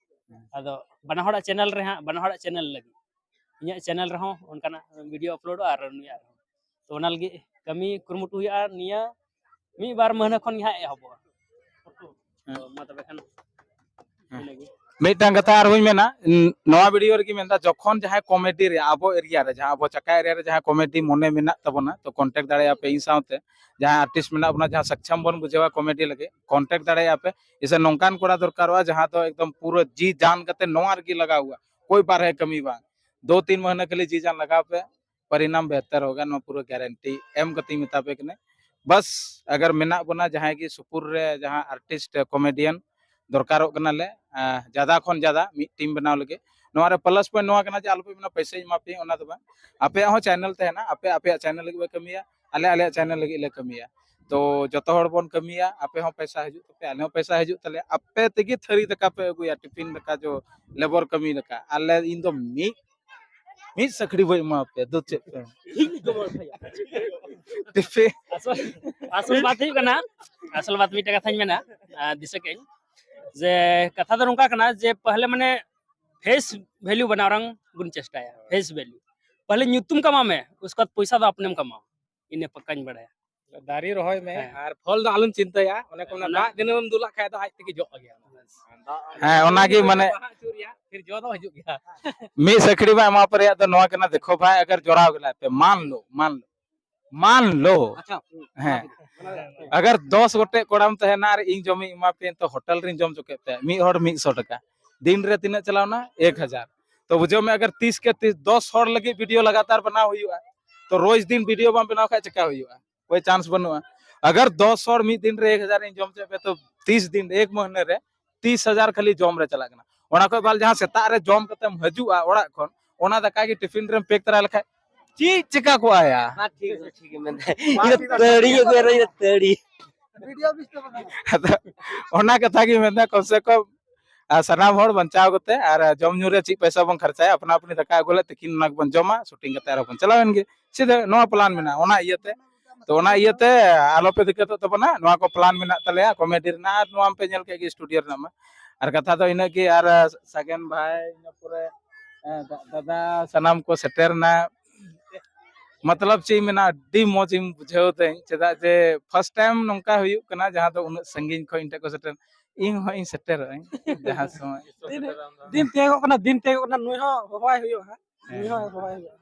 ᱦᱮᱸ᱾ ᱟᱫᱚ ᱵᱟᱱᱟ ᱦᱚᱲᱟᱜ ᱪᱮᱱᱮᱞ ᱨᱮ ᱦᱟᱸᱜ, ᱵᱟᱱᱟ ᱦᱚᱲᱟᱜ ᱪᱮᱱᱮᱞ ᱞᱟᱹᱜᱤᱫ ᱤᱧᱟᱹᱜ ᱪᱮᱱᱮᱞ ᱨᱮᱦᱚᱸ ᱚᱱᱠᱟᱱᱟᱜ ᱵᱷᱤᱰᱤᱭᱳ ᱟᱯᱞᱳᱰᱚᱜᱼᱟ ᱟᱨ ᱱᱩᱭᱟᱜ ᱨᱮᱦᱚᱸ᱾ ᱛᱚ ᱚᱱᱟ ᱞᱟᱹᱜᱤᱫ ᱠᱟᱹᱢᱤ ᱠᱩᱨᱩᱢᱩᱴᱩ ᱦᱩᱭᱩᱜᱼᱟ, ᱱᱤᱭᱟᱹ ᱢᱤᱫ ᱵᱟᱨ ᱢᱟᱹᱦᱱᱟᱹ ᱠᱷᱚᱱ ᱜᱮ ᱦᱟᱸᱜ ᱮᱦᱚᱵᱚᱜᱼᱟ᱾ ᱦᱮᱸ᱾ ᱛᱚ ᱢᱟ ᱛᱚᱵᱮ ᱠᱷᱟᱱ ᱦᱮᱸ᱾ ᱤᱱᱟᱹᱜᱮ᱾ ᱢᱤᱫᱴᱟᱝ ᱠᱟᱛᱷᱟ ᱟᱨᱦᱚᱸᱧ ᱢᱮᱱᱟ, ᱱ- ᱱᱚᱣᱟ ᱵᱷᱤᱰᱤᱭᱳ ᱨᱮᱜᱮ ᱢᱮᱱᱫᱟ, ᱡᱚᱠᱷᱚᱱ ᱡᱟᱦᱟᱸᱭ ᱠᱚᱢᱮᱰᱤ ᱨᱮ ᱟᱵᱚ ᱮᱨᱤᱭᱟ ᱨᱮ, ᱡᱟᱦᱟᱸ ᱟᱵᱚ ᱪᱟᱠᱟ ᱮᱨᱤᱭᱟ ᱨᱮ ᱡᱟᱦᱟᱸᱭ ᱠᱚᱢᱮᱰᱤ ᱢᱚᱱᱮ ᱢᱮᱱᱟᱜ ᱛᱟᱵᱚᱱᱟ, ᱛᱚ ᱠᱚᱱᱴᱮᱠᱴ ᱫᱟᱲᱮᱭᱟᱜᱼᱟ ᱯᱮ ᱤᱧ ᱥᱟᱶᱛᱮ᱾ ᱡᱟᱦᱟᱸᱭ ᱟᱨᱴᱤᱥᱴ ᱢᱮᱱᱟᱜ ᱵᱚᱱᱟ, ᱡᱟᱦᱟᱸ ᱥᱚᱠᱪᱷᱚᱢ ᱵᱚᱱ ᱵᱩᱡᱷᱟᱹᱣᱟ ᱠᱚᱢᱮᱰᱤ ᱞᱟᱹᱜᱤᱫ, ᱠᱚᱱᱴᱮᱠᱴ ᱫᱟᱲᱮᱭᱟᱜᱼᱟ ᱯᱮ᱾ ᱤᱥᱮ ᱱᱚᱝᱠᱟᱱ ᱠᱚᱲᱟ ᱫᱚᱨᱠᱟᱨᱚᱜᱼᱟ ᱡᱟᱦᱟᱸ ᱫᱚ ᱮᱠᱫᱚᱢ ᱯᱩᱨᱟᱹ ᱡᱤ ᱡᱟᱱ ᱠᱟᱛᱮ ᱱᱚᱣᱟ ᱨᱮᱜᱮ ᱞᱟᱜᱟᱣ ᱦᱩᱭᱩᱜᱼᱟ, ᱠᱳᱭ ᱵᱟᱨᱦᱮ ᱠᱟᱹᱢᱤ ᱵᱟᱝ᱾ ᱫᱳ ᱛᱤᱱ ᱢᱟᱹᱦᱱᱟᱹ ᱠᱷᱟᱹᱞᱤ ᱡᱤ ᱡᱟᱱ ᱞᱟᱜᱟᱣ ᱯᱮ, ᱯᱚᱨᱤᱱᱟᱢ ᱵᱮᱦᱛᱟᱨ ᱦᱳᱜᱟ, ᱱᱚᱣᱟ ᱯᱩᱨᱟᱹ ᱜᱟᱨᱮᱱᱴᱤ ᱮᱢ ᱠᱟᱛᱮᱧ ᱢᱮᱛᱟ ᱯᱮ ᱠᱟᱱᱟ᱾ ᱵᱟᱥ ᱟᱜᱟᱨ ᱢᱮᱱᱟᱜ ᱵᱚᱱᱟ ᱡᱟᱦᱟᱸᱭ ᱜᱮ ᱥᱩᱯᱩᱨ ᱨᱮ ᱡᱟᱦᱟᱸ ᱟᱨᱴᱤᱥᱴ ᱠᱚᱢᱮᱰᱤᱭᱟᱱ ᱫᱚᱨᱠᱟᱨᱚᱜ ᱠᱟᱱᱟᱞᱮ, ᱟᱸ, ᱡᱟᱫᱟ ᱠᱷᱚᱱ ᱡᱟᱫᱟ ᱢᱤᱫ ᱴᱤᱢ ᱵᱮᱱᱟᱣ ᱞᱟᱹᱜᱤᱫ᱾ ᱱᱚᱣᱟ ᱨᱮ ᱯᱞᱟᱥ ᱯᱚᱭᱮᱱᱴ ᱱᱚᱣᱟ ᱠᱟᱱᱟ ᱡᱮ ᱟᱞᱚᱯᱮ ᱢᱮᱱᱟ ᱯᱚᱭᱥᱟᱧ ᱮᱢᱟ ᱯᱮᱭᱟ, ᱚᱱᱟ ᱫᱚ ᱵᱟᱝ᱾ ᱟᱯᱮᱭᱟᱜ ᱦᱚᱸ ᱪᱮᱱᱮᱞ ᱛᱟᱦᱮᱱᱟ, ᱟᱯᱮ ᱟᱯᱮᱭᱟᱜ ᱪᱮᱱᱮᱞ ᱞᱟᱹᱜᱤᱫ ᱯᱮ ᱠᱟᱹᱢᱤᱭᱟ, ᱟᱞᱮ ᱟᱞᱮᱭᱟᱜ ᱪᱮᱱᱮᱞ ᱞᱟᱹᱜᱤᱫ ᱞᱮ ᱠᱟᱹᱢᱤᱭᱟ᱾ ᱛᱚ ᱡᱚᱛᱚ ᱦᱚᱲ ᱵᱚᱱ ᱠᱟᱹᱢᱤᱭᱟ, ᱟᱯᱮ ᱦᱚᱸ ᱯᱚᱭᱥᱟ ᱦᱤᱡᱩᱜ ᱛᱟᱯᱮ, ᱟᱞᱮ ᱦᱚᱸ ᱯᱚᱭᱥᱟ ᱦᱤᱡᱩᱜ ᱛᱟᱞᱮᱭᱟ᱾ ᱟᱯᱮ ᱛᱮᱜᱮ ᱛᱷᱟᱹᱨᱤ ᱫᱟᱠᱟ ᱯᱮ ᱟᱹᱜᱩᱭᱟ, ᱴᱤᱯᱷᱤᱱ ᱫᱟᱠᱟ, ᱡᱚ ᱞᱮᱵᱚᱨ ᱠᱟᱹᱢᱤ ᱞᱮᱠᱟ᱾ ᱟᱞᱮ, ᱤᱧ ᱫᱚ ᱢᱤᱫ ᱢᱤᱫ ᱥᱟᱹᱠᱲᱤ ᱵᱟᱹᱧ ᱮᱢᱟ ᱯᱮᱭᱟ, ᱫᱩ ᱪᱮᱫ ᱯᱮ ᱴᱤᱯᱷᱤᱱ᱾ ᱟᱥᱚᱞ ᱟᱥᱚᱞ ᱵᱟᱛ ᱦᱩᱭᱩᱜ ᱠᱟᱱᱟ, ᱟᱥᱚᱞ ᱵᱟᱛ ᱢᱤᱫᱴᱮᱱ ᱠᱟᱛᱷᱟᱧ ᱢᱮᱱᱟ, ᱟᱨ ᱫᱤᱥᱟᱹ ᱠᱮᱫᱟᱹᱧ ᱡᱮ ᱠᱟᱛᱷᱟ ᱫᱚ ᱱᱚᱝᱠᱟ ᱠᱟᱱᱟ ᱡᱮ ᱯᱟᱦᱞᱮ ᱢᱟᱱᱮ ᱯᱷᱮᱥ ᱵᱷᱮᱞᱭᱩ ᱵᱮᱱᱟᱣ ᱨᱮᱱᱟᱜ ᱵᱚᱱ ᱪᱮᱥᱴᱟᱭᱟ᱾ ᱯᱷᱮᱥ ᱵᱷᱮᱞᱭᱩ ᱯᱟᱦᱞᱮ ᱧᱩᱛᱩᱢ ᱠᱟᱢᱟᱣ ᱢᱮ, ᱩᱥᱠᱮ ᱵᱟᱫ ᱯᱚᱭᱥᱟ ᱫᱚ ᱟᱯᱱᱮᱢ ᱠᱟᱢᱟᱣᱟ, ᱤᱱᱟᱹ ᱯᱟᱠᱟᱧ ᱵᱟᱲᱟᱭᱟ᱾ ᱫᱟᱨᱮ ᱨᱚᱦᱚᱭ ᱢᱮ ᱦᱮᱸ᱾ ᱟᱨ ᱯᱷᱚᱞ ᱫᱚ ᱟᱞᱚᱢ ᱪᱤᱱᱛᱟᱹᱭᱟ᱾ ᱚᱱᱮ ᱠᱚ ᱢᱮᱱᱟ, ᱚᱱᱟ ᱫᱟᱜ ᱫᱤᱱᱟᱹᱢ ᱮᱢ ᱫᱩᱞᱟᱜ ᱠᱷᱟᱡ ᱫᱚ ᱟᱡ ᱛᱮᱜᱮ ᱡᱚᱜ ᱜᱮᱭᱟ᱾ ᱦᱮᱸ, ᱚᱱᱟᱜᱮ ᱢᱟᱱᱮ ᱵᱟᱦᱟ ᱦᱚᱪᱚ ᱨᱮᱭᱟᱜ, ᱯᱷᱤᱨ ᱡᱚ ᱫᱚ ᱦᱤᱡᱩᱜ ᱜᱮᱭᱟ᱾ ᱢᱤᱫ ᱥᱟᱹᱠᱲᱤ ᱵᱟᱝ ᱮᱢᱟ ᱯᱮ ᱨᱮᱭᱟᱜ ᱫᱚ ᱱᱚᱣᱟ ᱠᱟᱱᱟ, ᱫᱮᱠᱷᱚ ᱵᱷᱟᱭ, ᱟᱜᱟᱨ ᱡᱚᱲᱟᱣ ᱜᱮᱞᱟᱭ ᱯᱮ, ᱢᱟᱱ ᱞᱳ, ᱢᱟᱱ ᱞᱳ, ᱢᱟᱱ ᱞᱳ, ᱟᱪᱪᱷᱟ᱾ ᱦᱮᱸ, ᱟᱜᱟᱨ ᱫᱚᱥ ᱜᱚᱴᱮᱡ ᱠᱚᱲᱟᱢ ᱛᱟᱦᱮᱱᱟ ᱟᱨ ᱤᱧ ᱡᱚᱢᱤᱧ ᱮᱢᱟ ᱯᱮᱭᱟ, ᱛᱚ ᱦᱳᱴᱮᱞ ᱨᱤᱧ ᱡᱚᱢ ᱦᱚᱪᱚ ᱠᱮᱫ ᱯᱮᱭᱟ, ᱢᱤᱫ ᱦᱚᱲ ᱢᱤᱫ ᱥᱚ ᱴᱟᱠᱟ, ᱫᱤᱱ ᱨᱮ ᱛᱤᱱᱟᱹᱜ ᱪᱟᱞᱟᱣᱱᱟ? ᱮᱠ ᱦᱟᱡᱟᱨ᱾ ᱛᱚ ᱵᱩᱡᱷᱟᱹᱣ ᱢᱮ, ᱟᱜᱟᱨ ᱛᱤᱥ ᱠᱮ ᱛᱤᱥ ᱫᱚᱥ ᱦᱚᱲ ᱞᱟᱹᱜᱤᱫ ᱵᱷᱤᱰᱤᱭᱳ ᱞᱟᱜᱟᱛᱟᱨ ᱵᱮᱱᱟᱣ ᱦᱩᱭᱩᱜᱼᱟ, ᱛᱚ ᱨᱳᱡᱽ ᱫᱤᱱ ᱵᱷᱤᱰᱤᱭᱳ ᱵᱟᱢ ᱵᱮᱱᱟᱣ ᱠᱷᱟᱡ ᱪᱮᱠᱟ ᱦᱩᱭᱩᱜᱼᱟ? ᱠᱳᱭ ᱪᱟᱱᱥ ᱵᱟᱹᱱᱩᱜᱼᱟ᱾ ᱟᱜᱟᱨ ᱫᱚᱥ ᱦᱚᱲ ᱢᱤᱫ ᱫᱤᱱ ᱨᱮ ᱮᱠ ᱦᱟᱡᱟᱨ ᱤᱧ ᱡᱚᱢ ᱦᱚᱪᱚᱭᱮᱫ ᱯᱮᱭᱟ, ᱛᱚ ᱛᱤᱥ ᱫᱤᱱ, ᱮᱠ ᱢᱟᱹᱦᱱᱟᱹ ᱨᱮ ᱛᱤᱥ ᱦᱟᱡᱟᱨ ᱠᱷᱟᱹᱞᱤ ᱡᱚᱢ ᱨᱮ ᱪᱟᱞᱟᱜ ᱠᱟᱱᱟ᱾ ᱚᱱᱟ ᱠᱷᱚᱡ ᱵᱷᱟᱞ ᱡᱟᱦᱟᱸ ᱥᱮᱛᱟᱜ ᱨᱮ ᱡᱚᱢ ᱠᱟᱛᱮᱢ ᱦᱤᱡᱩᱜᱼᱟ ᱚᱲᱟᱜ ᱠᱷᱚᱱ, ᱚᱱᱟ ᱫᱟᱠᱟ ᱜᱮ ᱴᱤᱯᱷᱤᱱ ᱨᱮᱢ ᱯᱮᱠ ᱛᱚᱨᱟ ᱞᱮᱠᱷᱟᱡ ᱪᱮᱫ ᱪᱮᱠᱟ ᱠᱚᱜᱼᱟ ᱭᱟ? ᱦᱮᱸ, ᱴᱷᱤᱠ ᱜᱮ, ᱴᱷᱤᱠ ᱜᱮ ᱢᱮᱱᱫᱟ᱾ ᱤᱧ ᱫᱚ ᱛᱟᱹᱲᱤ ᱜᱮ ᱟᱹᱜᱩᱭᱟ, ᱛᱟᱹᱲᱤ᱾ ᱟᱫᱚ ᱚᱱᱟ ᱠᱟᱛᱷᱟ ᱜᱮ ᱢᱮᱱᱫᱟ, ᱠᱚᱢ ᱥᱮ ᱠᱚᱢ ᱟᱨ ᱥᱟᱱᱟᱢ ᱦᱚᱲ ᱵᱟᱧᱪᱟᱣ ᱠᱟᱛᱮ ᱟᱨ ᱡᱚᱢ ᱧᱩ ᱨᱮ ᱪᱮᱫ ᱯᱚᱭᱥᱟ ᱵᱚᱱ ᱠᱷᱚᱨᱪᱟᱭᱟ, ᱟᱯᱱᱟ ᱟᱯᱱᱤ ᱫᱟᱠᱟ ᱟᱹᱜᱩ ᱞᱮ, ᱛᱤᱠᱤᱱ ᱚᱱᱟ ᱜᱮᱵᱚᱱ ᱡᱚᱢᱟ, ᱥᱩᱴᱤᱝ ᱠᱟᱛᱮ ᱟᱨᱦᱚᱸ ᱵᱚᱱ ᱪᱟᱞᱟᱣ ᱮᱱ ᱜᱮ᱾ ᱥᱤᱫᱷᱟᱹ ᱱᱚᱣᱟ ᱯᱞᱟᱱ ᱢᱮᱱᱟᱜᱼᱟ᱾ ᱚᱱᱟ ᱤᱭᱟᱹᱛᱮ, ᱛᱚ ᱚᱱᱟ ᱤᱭᱟᱹᱛᱮ ᱟᱞᱚᱯᱮ ᱫᱤᱠᱠᱟᱹᱛᱚᱜ ᱛᱟᱵᱚᱱᱟ, ᱱᱚᱣᱟ ᱠᱚ ᱯᱞᱟᱱ ᱢᱮᱱᱟᱜ ᱛᱟᱞᱮᱭᱟ ᱠᱚᱢᱮᱰᱤ ᱨᱮᱱᱟᱜ, ᱟᱨ ᱱᱚᱣᱟ ᱯᱮ ᱧᱮᱞ ᱠᱮᱫ ᱜᱮ ᱥᱴᱩᱰᱤᱭᱳ ᱨᱮᱱᱟᱜ ᱢᱟ᱾ ᱟᱨ ᱠᱟᱛᱷᱟ ᱫᱚ ᱤᱱᱟᱹᱜ ᱜᱮ, ᱟᱨ ᱥᱟᱜᱮᱱ ᱵᱷᱟᱭ, ᱤᱱᱟᱹ ᱯᱚᱨᱮ, ᱮ, ᱫᱟ-, ᱫᱟᱫᱟ, ᱥᱟᱱᱟᱢ ᱠᱚ ᱥᱮᱴᱮᱨ ᱮᱱᱟ᱾ ᱢᱚᱛᱞᱚᱵ ᱪᱮᱫ ᱤᱧ ᱢᱮᱱᱟ, ᱟᱹᱰᱤ ᱢᱚᱡᱽ ᱤᱧ ᱵᱩᱡᱷᱟᱹᱣ ᱫᱟᱹᱧ, ᱪᱮᱫᱟᱜ ᱡᱮ ᱯᱷᱟᱥᱴ ᱴᱟᱭᱤᱢ ᱱᱚᱝᱠᱟ ᱦᱩᱭᱩᱜ ᱠᱟᱱᱟ, ᱡᱟᱦᱟᱸ ᱫᱚ ᱩᱱᱟᱹᱜ ᱥᱟᱺᱜᱤᱧ ᱠᱷᱚᱱ ᱤᱧ ᱴᱷᱮᱱ ᱠᱚ ᱥᱮᱴᱮᱨ᱾ ᱤᱧ ᱦᱚᱸ ᱤᱧ ᱥᱮᱴᱮᱨᱚᱜ ᱟᱹᱧ ᱡᱟᱦᱟᱸ ᱥᱚᱢᱚᱭ᱾ ᱫᱤᱱ, ᱫᱤᱱ ᱛᱤᱭᱳᱜᱚᱜ ᱠᱟᱱᱟ, ᱫᱤᱱ ᱛᱤᱭᱳᱜᱚᱜ ᱠᱟᱱᱟ, ᱱᱩᱭ ᱦᱚᱸ ᱦᱚᱦᱚᱣᱟᱭ ᱦᱩᱭᱩᱜᱼᱟ ᱦᱟᱸᱜ᱾ ᱱᱩᱭ ᱦᱚᱸ ᱦᱚᱦᱚᱣᱟᱭ ᱦᱩᱭᱩᱜᱼᱟ᱾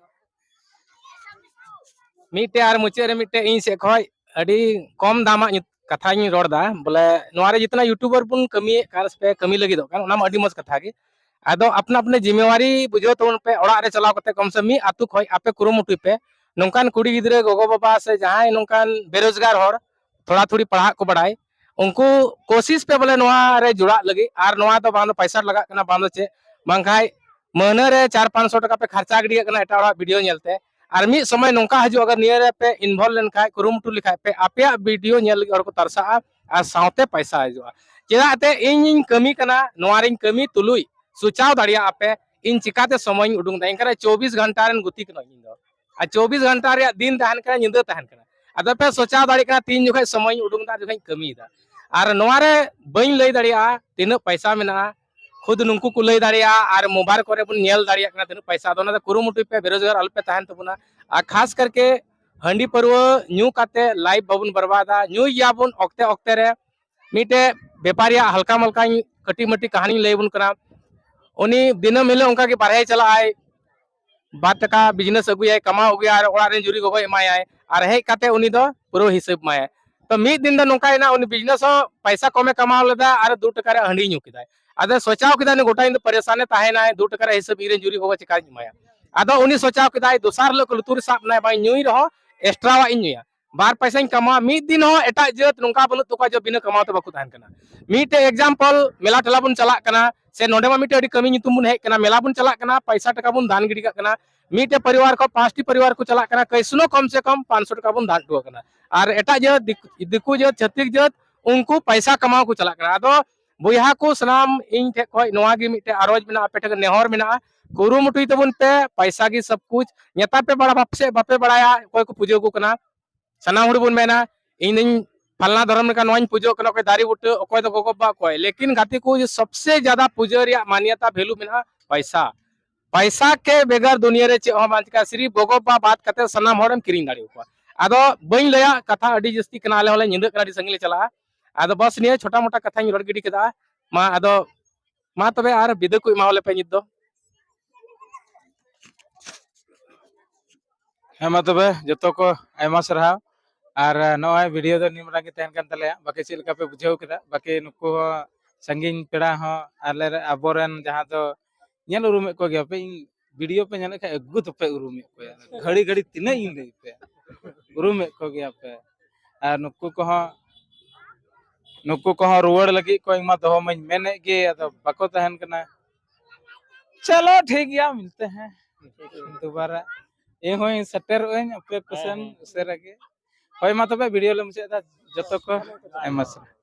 ᱢᱤᱫᱴᱮᱡ ᱟᱨ ᱢᱩᱪᱟᱹᱫ ᱨᱮ ᱢᱤᱫᱴᱮᱡ ᱤᱧ ᱥᱮᱫ ᱠᱷᱚᱡ ᱟᱹᱰᱤ ᱠᱚᱢ ᱫᱟᱢᱟᱜ ᱧᱩᱛ-, ᱠᱟᱛᱷᱟᱧ ᱨᱚᱲ ᱮᱫᱟ, ᱵᱚᱞᱮ ᱱᱚᱣᱟ ᱨᱮ ᱡᱤᱛᱱᱟ YouTuber ᱵᱚᱱ ᱠᱟᱹᱢᱤᱭᱮᱫ ᱠᱟᱱ ᱥᱮ ᱯᱮ ᱠᱟᱹᱢᱤ ᱞᱟᱹᱜᱤᱫᱚᱜ ᱠᱟᱱ, ᱚᱱᱟ ᱢᱟ ᱟᱹᱰᱤ ᱢᱚᱡᱽ ᱠᱟᱛᱷᱟ ᱜᱮ᱾ ᱟᱫᱚ ᱟᱯᱱᱟ ᱟᱯᱱᱤ ᱡᱤᱢᱢᱮᱣᱟᱨᱤ ᱵᱩᱡᱷᱟᱹᱣ ᱛᱟᱵᱚᱱ ᱯᱮ, ᱚᱲᱟᱜ ᱨᱮ ᱪᱟᱞᱟᱣ ᱠᱟᱛᱮ ᱠᱚᱢ ᱥᱮ ᱢᱤᱫ ᱟᱹᱛᱩ ᱠᱷᱚᱡ ᱟᱯᱮ ᱠᱩᱨᱩᱢᱩᱴᱩᱭ ᱯᱮ, ᱱᱚᱝᱠᱟᱱ ᱠᱩᱲᱤ ᱜᱤᱫᱽᱨᱟᱹ, ᱜᱚᱜᱚ ᱵᱟᱵᱟ ᱥᱮ ᱡᱟᱦᱟᱸᱭ ᱱᱚᱝᱠᱟᱱ ᱵᱮᱨᱳᱡᱽᱜᱟᱨ ᱦᱚᱲ, ᱛᱷᱚᱲᱟ ᱛᱷᱩᱲᱤ ᱯᱟᱲᱦᱟᱜ ᱠᱚ ᱵᱟᱲᱟᱭ, ᱩᱱᱠᱩ ᱠᱳᱥᱤᱥ ᱯᱮ ᱵᱚᱞᱮ ᱱᱚᱣᱟ ᱨᱮ ᱡᱚᱲᱟᱜ ᱞᱟᱹᱜᱤᱫ, ᱟᱨ ᱱᱚᱣᱟ ᱫᱚ ᱵᱟᱝ ᱫᱚ ᱯᱟᱭᱥᱟ ᱞᱟᱜᱟᱜ ᱠᱟᱱᱟ, ᱵᱟᱝ ᱫᱚ ᱪᱮᱫ, ᱵᱟᱝᱠᱷᱟᱡ ᱢᱟᱹᱦᱱᱟᱹ ᱨᱮ ᱪᱟᱨ ᱯᱟᱸᱪᱥᱚ ᱴᱟᱠᱟ ᱯᱮ ᱠᱷᱟᱨᱪᱟ ᱜᱤᱰᱤ ᱠᱟᱜ ᱠᱟᱱᱟ ᱮᱴᱟᱜ ᱦᱚᱲᱟᱜ ᱵᱷᱤᱰᱤᱭᱳ ᱧᱮᱞᱛᱮ, ᱟᱨ ᱢᱤᱫ ᱥᱚᱢᱚᱭ ᱱᱚᱝᱠᱟ ᱦᱤᱡᱩᱜᱼᱟ, ᱟᱜᱟᱨ ᱱᱤᱭᱟᱹ ᱨᱮ ᱯᱮ ᱤᱱᱵᱷᱚᱞᱵᱷ ᱞᱮᱱᱠᱷᱟᱡ, ᱠᱩᱨᱩᱢᱩᱴᱩ ᱞᱮᱠᱷᱟᱡ ᱯᱮ, ᱟᱯᱮᱭᱟᱜ ᱵᱷᱤᱰᱤᱭᱳ ᱧᱮᱞ ᱞᱟᱹᱜᱤᱫ ᱦᱚᱲ ᱠᱚ ᱛᱟᱨᱥᱟᱜᱼᱟ ᱟᱨ ᱥᱟᱶᱛᱮ ᱯᱟᱭᱥᱟ ᱦᱤᱡᱩᱜᱼᱟ᱾ ᱪᱮᱫᱟᱜ ᱛᱮ ᱤᱧᱤᱧ ᱠᱟᱹᱢᱤ ᱠᱟᱱᱟ, ᱱᱚᱣᱟ ᱨᱤᱧ ᱠᱟᱹᱢᱤ ᱛᱩᱞᱩᱡ ᱥᱚᱪᱟᱣ ᱫᱟᱲᱮᱭᱟᱜᱼᱟ ᱯᱮ, ᱤᱧ ᱪᱤᱠᱟᱛᱮ ᱥᱚᱢᱚᱭᱤᱧ ᱩᱰᱩᱝ ᱫᱟ? ᱮᱱᱠᱷᱟᱱ ᱪᱚᱵᱵᱤᱥ ᱜᱷᱚᱱᱴᱟ ᱨᱮᱱ ᱜᱩᱛᱤ ᱠᱟᱹᱱᱟᱹᱧ ᱤᱧ ᱫᱚ, ᱟᱨ ᱪᱚᱵᱵᱤᱥ ᱜᱷᱚᱱᱴᱟ ᱨᱮᱭᱟᱜ ᱫᱤᱱ ᱛᱟᱦᱮᱱ ᱠᱟᱱᱟ, ᱧᱤᱫᱟᱹ ᱛᱟᱦᱮᱱ ᱠᱟᱱᱟ᱾ ᱟᱫᱚ ᱯᱮ ᱥᱚᱪᱟᱣ ᱫᱟᱲᱮᱭᱟᱜ ᱠᱟᱱᱟ ᱛᱤᱱ ᱡᱚᱠᱷᱚᱡ ᱥᱚᱢᱚᱭᱤᱧ ᱩᱰᱩᱝ ᱫᱟ, ᱟᱨ ᱡᱚᱠᱷᱚᱡ ᱤᱧ ᱠᱟᱹᱢᱤᱭᱮᱫᱟ᱾ ᱟᱨ ᱱᱚᱣᱟ ᱨᱮ ᱵᱟᱹᱧ ᱞᱟᱹᱭ ᱫᱟᱲᱮᱭᱟᱜᱼᱟ ᱛᱤᱱᱟᱹᱜ ᱯᱟᱭᱥᱟ ᱢᱮᱱᱟᱜᱼᱟ, ᱠᱷᱩᱫ ᱱᱩᱠᱩ ᱠᱚ ᱞᱟᱹᱭ ᱫᱟᱲᱮᱭᱟᱜᱼᱟ, ᱟᱨ ᱢᱳᱵᱟᱭᱤᱞ ᱠᱚᱨᱮ ᱵᱚᱱ ᱧᱮᱞ ᱫᱟᱲᱮᱭᱟᱜ ᱠᱟᱱᱟ ᱛᱤᱱᱟᱹᱜ ᱯᱟᱭᱥᱟ᱾ ᱟᱫᱚ ᱚᱱᱟ ᱫᱚ ᱠᱩᱨᱩᱢᱩᱴᱩᱭ ᱯᱮ, ᱵᱮᱨᱳᱡᱽᱜᱟᱨ ᱟᱞᱚᱯᱮ ᱛᱟᱦᱮᱱ ᱛᱟᱵᱚᱱᱟ᱾ ᱟᱨ ᱠᱷᱟᱥ ᱠᱟᱨᱠᱮ ᱦᱟᱺᱰᱤ ᱯᱟᱹᱨᱣᱟᱹ ᱧᱩ ᱠᱟᱛᱮ ᱞᱟᱭᱤᱯᱷ ᱵᱟᱵᱚᱱ ᱵᱚᱨᱵᱟᱫᱟ, ᱧᱩᱭ ᱜᱮᱭᱟᱵᱚᱱ ᱚᱠᱛᱮ ᱚᱠᱛᱮ ᱨᱮ᱾ ᱢᱤᱫᱴᱮᱡ ᱵᱮᱯᱟᱨᱤᱭᱟᱜ ᱦᱟᱞᱠᱟ ᱢᱟᱞᱠᱟᱧ ᱠᱟᱹᱴᱤᱡ ᱢᱟᱹᱴᱤᱡ ᱠᱟᱹᱦᱱᱤᱧ ᱞᱟᱹᱭ ᱟᱵᱚᱱ ᱠᱟᱱᱟ᱾ ᱩᱱᱤ ᱫᱤᱱᱟᱹᱢ ᱦᱤᱞᱳᱜ ᱚᱱᱠᱟ ᱜᱮ ᱵᱟᱨᱦᱮᱭ ᱪᱟᱞᱟᱜ ᱟᱭ, ᱵᱟᱨ ᱴᱟᱠᱟ ᱵᱤᱡᱽᱱᱮᱥ ᱟᱹᱜᱩᱭᱟᱭ, ᱠᱟᱢᱟᱣ ᱟᱹᱜᱩᱭᱟ, ᱟᱨ ᱚᱲᱟᱜ ᱨᱮᱱ ᱡᱩᱨᱤ ᱜᱚᱜᱚᱭ ᱮᱢᱟᱭᱟᱭ, ᱟᱨ ᱦᱮᱡ ᱠᱟᱛᱮ ᱩᱱᱤ ᱫᱚ ᱯᱩᱨᱟᱹ ᱦᱤᱥᱟᱹᱵ ᱮᱢᱟᱭᱟᱭ᱾ ᱛᱚ ᱢᱤᱫ ᱫᱤᱱ ᱫᱚ ᱱᱚᱝᱠᱟᱭᱮᱱᱟ, ᱩᱱᱤ ᱵᱤᱡᱽᱱᱮᱥ ᱦᱚᱸ ᱯᱟᱭᱥᱟ ᱠᱚᱢᱮ ᱠᱟᱢᱟᱣ ᱞᱮᱫᱟ ᱟᱨ ᱫᱩ ᱴᱟᱠᱟ ᱨᱮᱭᱟᱜ ᱦᱟᱺᱰᱤ ᱧᱩ ᱠᱮᱫᱟᱭ᱾ ᱟᱫᱚ ᱥᱚᱪᱟᱣ ᱠᱮᱫᱟᱭ, ᱩᱱᱤ ᱜᱚᱴᱟ ᱧᱤᱫᱟᱹ ᱯᱟᱨᱮᱥᱟᱱᱮ ᱛᱟᱦᱮᱱᱟᱭ, ᱫᱩ ᱴᱟᱠᱟ ᱨᱮᱭᱟᱜ ᱦᱤᱥᱟᱹᱵ ᱤᱧ ᱨᱮᱱ ᱡᱩᱨᱤ ᱜᱚᱜᱚ ᱪᱮᱠᱟᱧ ᱮᱢᱟᱭᱟ? ᱟᱫᱚ ᱩᱱᱤ ᱥᱚᱪᱟᱣ ᱠᱮᱫᱟᱭ, ᱫᱚᱥᱟᱨ ᱦᱤᱞᱳᱜ ᱠᱚ ᱞᱩᱛᱩᱨ ᱨᱮ ᱥᱟᱵ ᱮᱱᱟᱭ, ᱵᱟᱝ ᱧᱩᱭ ᱨᱮᱦᱚᱸ ᱮᱠᱥᱴᱨᱟᱣᱟᱜ ᱤᱧ ᱧᱩᱭᱟ, ᱵᱟᱨ ᱯᱟᱭᱥᱟᱧ ᱠᱟᱢᱟᱣᱟ᱾ ᱢᱤᱫ ᱫᱤᱱ ᱦᱚᱸ ᱮᱴᱟᱜ ᱡᱟᱹᱛ ᱱᱚᱝᱠᱟ ᱵᱟᱹᱱᱩᱜ ᱛᱟᱠᱚᱣᱟ ᱡᱮ ᱵᱤᱱᱟᱹ ᱠᱟᱢᱟᱣ ᱛᱮ ᱵᱟᱠᱚ ᱛᱟᱦᱮᱱ ᱠᱟᱱᱟ᱾ ᱢᱤᱫᱴᱮᱡ ᱮᱠᱡᱟᱢᱯᱚᱞ, ᱢᱮᱞᱟ ᱴᱷᱮᱞᱟ ᱵᱚᱱ ᱪᱟᱞᱟᱜ ᱠᱟᱱᱟ, ᱥᱮ ᱱᱚᱰᱮ ᱢᱟ ᱢᱤᱫᱴᱮᱡ ᱟᱹᱰᱤ ᱠᱟᱹᱢᱤ ᱧᱩᱛᱩᱢ ᱵᱚᱱ ᱦᱮᱡ ᱠᱟᱱᱟ, ᱢᱮᱞᱟ ᱵᱚᱱ ᱪᱟᱞᱟᱜ ᱠᱟᱱᱟ, ᱯᱟᱭᱥᱟ ᱴᱟᱠᱟ ᱵᱚᱱ ᱫᱟᱱ ᱜᱤᱰᱤ ᱠᱟᱜ ᱠᱟᱱᱟ᱾ ᱢᱤᱫᱴᱮᱡ ᱯᱚᱨᱤᱵᱟᱨ ᱠᱷᱚᱱ ᱯᱟᱸᱪᱴᱤ ᱯᱚᱨᱤᱵᱟᱨ ᱠᱚ ᱪᱟᱞᱟᱜ ᱠᱟᱱᱟ, ᱠᱟᱹᱭᱥᱩᱱᱳ ᱠᱚᱢ ᱥᱮ ᱠᱚᱢ ᱯᱟᱸᱪᱥᱚ ᱴᱟᱠᱟ ᱵᱚᱱ ᱫᱟᱱ ᱦᱚᱴᱚ ᱠᱟᱜ ᱠᱟᱱᱟ᱾ ᱟᱨ ᱮᱴᱟᱜ ᱡᱟᱹᱛ, ᱫᱤᱠ-, ᱫᱤᱠᱩ ᱡᱟᱹᱛ, ᱪᱷᱟᱹᱛᱤᱠ ᱡᱟᱹᱛ, ᱩᱱᱠᱩ ᱯᱟᱭᱥᱟ ᱠᱟᱢᱟᱣ ᱠᱚ ᱪᱟᱞᱟᱜ ᱠᱟᱱᱟ᱾ ᱟᱫᱚ ᱵᱚᱭᱦᱟ ᱠᱚ ᱥᱟᱱᱟᱢ, ᱤᱧ ᱴᱷᱮᱡ ᱠᱷᱚᱡ ᱱᱚᱣᱟ ᱜᱮ ᱢᱤᱫᱴᱮᱡ ᱟᱨᱚᱡᱽ ᱢᱮᱱᱟᱜᱼᱟ, ᱟᱯᱮ ᱴᱷᱮᱡ ᱱᱮᱦᱚᱨ ᱢᱮᱱᱟᱜᱼᱟ, ᱠᱩᱨᱩᱢᱩᱴᱩᱭ ᱛᱟᱵᱚᱱ ᱯᱮ, ᱯᱟᱭᱥᱟ ᱜᱮ ᱥᱚᱵ ᱠᱩᱪ᱾ ᱱᱮᱛᱟᱨ ᱯᱮ ᱵᱟᱲᱟ ᱯᱟᱥᱮᱡ ᱵᱟᱯᱮ ᱵᱟᱲᱟᱭᱟ ᱚᱠᱚᱭ ᱠᱚ ᱯᱩᱡᱟᱹ ᱠᱚ ᱠᱟᱱᱟ, ᱥᱟᱱᱟᱢ ᱦᱚᱲ ᱵᱚᱱ ᱢᱮᱱᱟ, "ᱤᱧ ᱫᱚᱧ ᱯᱷᱟᱞᱱᱟ ᱫᱷᱚᱨᱚᱢ ᱞᱮᱠᱟ ᱱᱚᱣᱟᱧ ᱯᱩᱡᱟᱹᱜ ᱠᱟᱱᱟ", ᱚᱠᱚᱭ ᱫᱟᱨᱮ ᱵᱩᱴᱟᱹ, ᱚᱠᱚᱭ ᱫᱚ ᱜᱚᱜᱚ ᱵᱟᱵᱟ, ᱚᱠᱚᱭ᱾ ᱞᱮᱠᱤᱱ ᱜᱟᱛᱮ ᱠᱚ, ᱡᱮ ᱥᱚᱵᱥᱮ ᱡᱟᱫᱟ ᱯᱩᱡᱟᱹ ᱨᱮᱭᱟᱜ ᱢᱟᱱᱭᱟᱛᱟ ᱵᱷᱮᱞᱩ ᱢᱮᱱᱟᱜᱼᱟ ᱯᱟᱭᱥᱟ᱾ ᱯᱟᱭᱥᱟ ᱠᱮ ᱵᱮᱜᱟᱨ ᱫᱩᱱᱤᱭᱟᱹ ᱨᱮ ᱪᱮᱫ ᱦᱚᱸ ᱵᱟᱝ ᱪᱤᱠᱟ, ᱥᱤᱨᱤᱯ ᱜᱚᱜᱚ ᱵᱟᱵᱟ ᱵᱟᱫ ᱠᱟᱛᱮ ᱥᱟᱱᱟᱢ ᱦᱚᱲᱮᱢ ᱠᱤᱨᱤᱧ ᱫᱟᱲᱮ ᱟᱠᱚᱣᱟ᱾ ᱟᱫᱚ ᱵᱟᱹᱧ ᱞᱟᱹᱭᱟ, ᱠᱟᱛᱷᱟ ᱟᱹᱰᱤ ᱡᱟᱹᱥᱛᱤ ᱠᱟᱱᱟ, ᱟᱞᱮ ᱦᱚᱸᱞᱮ ᱧᱤᱫᱟᱹᱜ ᱠᱟᱱᱟ, ᱟᱹᱰᱤ ᱥᱟᱺᱜᱤᱧ ᱞᱮ ᱪᱟᱞᱟᱜᱼᱟ᱾ ᱟᱫᱚ ᱵᱟᱥ ᱱᱤᱭᱟᱹ ᱪᱷᱳᱴᱟ ᱢᱳᱴᱟ ᱠᱟᱛᱷᱟᱧ ᱨᱚᱲ ᱜᱤᱰᱤ ᱠᱮᱫᱟ᱾ ᱢᱟ ᱟᱫᱚ, ᱢᱟ ᱛᱚᱵᱮ ᱟᱨ ᱵᱤᱫᱟᱹ ᱠᱚ ᱮᱢᱟᱣᱟᱞᱮ ᱯᱮ ᱱᱤᱛ ᱫᱚ᱾ ᱦᱮᱸ, ᱢᱟ ᱛᱚᱵᱮ ᱡᱚᱛᱚ ᱠᱚ ᱟᱭᱢᱟ ᱥᱟᱨᱦᱟᱣ᱾ ᱟᱨ, ᱮ, ᱱᱚᱜᱼᱚᱭ ᱵᱷᱤᱰᱤᱭᱳ ᱫᱚ ᱱᱤᱭᱟᱹ ᱢᱟᱨᱟᱝ ᱜᱮ ᱛᱟᱦᱮᱱ ᱠᱟᱱ ᱛᱟᱞᱮᱭᱟ᱾ ᱵᱟᱠᱤ ᱪᱮᱫ ᱞᱮᱠᱟ ᱯᱮ ᱵᱩᱡᱷᱟᱹᱣ ᱠᱮᱫᱟ? ᱵᱟᱠᱤ ᱱᱩᱠᱩ ᱦᱚᱸ ᱥᱟᱺᱜᱤᱧ ᱯᱮᱲᱟ ᱦᱚᱸ ᱟᱞᱮ ᱨᱮ-, ᱟᱵᱚᱨᱮᱱ ᱡᱟᱦᱟᱸ ᱫᱚ ᱧᱮᱞ ᱩᱨᱩᱢᱮᱫ ᱠᱚᱜᱮᱭᱟ ᱯᱮ, ᱤᱧ ᱵᱷᱤᱰᱤᱭᱳ ᱯᱮ ᱧᱮᱞᱮᱫ ᱠᱷᱟᱱ ᱟᱹᱜᱩ ᱫᱚᱯᱮ ᱩᱨᱩᱢᱮᱫ ᱠᱚᱣᱟ᱾ ᱜᱷᱟᱹᱲᱤ ᱜᱷᱟᱹᱲᱤ ᱛᱤᱱᱟᱹᱜ ᱤᱧ ᱞᱟᱹᱭ ᱯᱮ, ᱩᱨᱩᱢᱮᱫ ᱠᱚᱜᱮᱭᱟ ᱯᱮ᱾ ᱟᱨ ᱱᱩᱠᱩ ᱠᱚᱦᱚᱸ, ᱱᱩᱠᱩ ᱠᱚᱦᱚᱸ ᱨᱩᱣᱟᱹᱲ ᱞᱟᱹᱜᱤᱫ ᱠᱚ ᱤᱧ ᱢᱟ ᱫᱚᱦᱚ ᱢᱟᱧ ᱢᱮᱱᱮᱫ ᱜᱮ, ᱟᱫᱚ ᱵᱟᱠᱚ ᱛᱟᱦᱮᱱ ᱠᱟᱱᱟ᱾ ᱪᱚᱞᱚ ᱴᱷᱤᱠ ᱜᱮᱭᱟ, ᱢᱤᱞᱛᱮ ᱦᱮᱸ ᱫᱩᱵᱟᱨᱟ᱾ ᱤᱧ ᱦᱚᱸᱧ ᱥᱮᱴᱮᱨᱚᱜ ᱟᱹᱧ ᱟᱯᱮ ᱠᱚᱥᱮᱱ ᱩᱥᱟᱹᱨᱟ ᱜᱮ᱾ ᱦᱳᱭ, ᱢᱟ ᱛᱚᱵᱮ ᱵᱷᱤᱰᱤᱭᱳ ᱞᱮ ᱢᱩᱪᱟᱹᱫ ᱮᱫᱟ᱾ ᱡᱚᱛᱚ ᱠᱚ ᱟᱭᱢᱟ ᱥᱟᱨᱦᱟᱣ᱾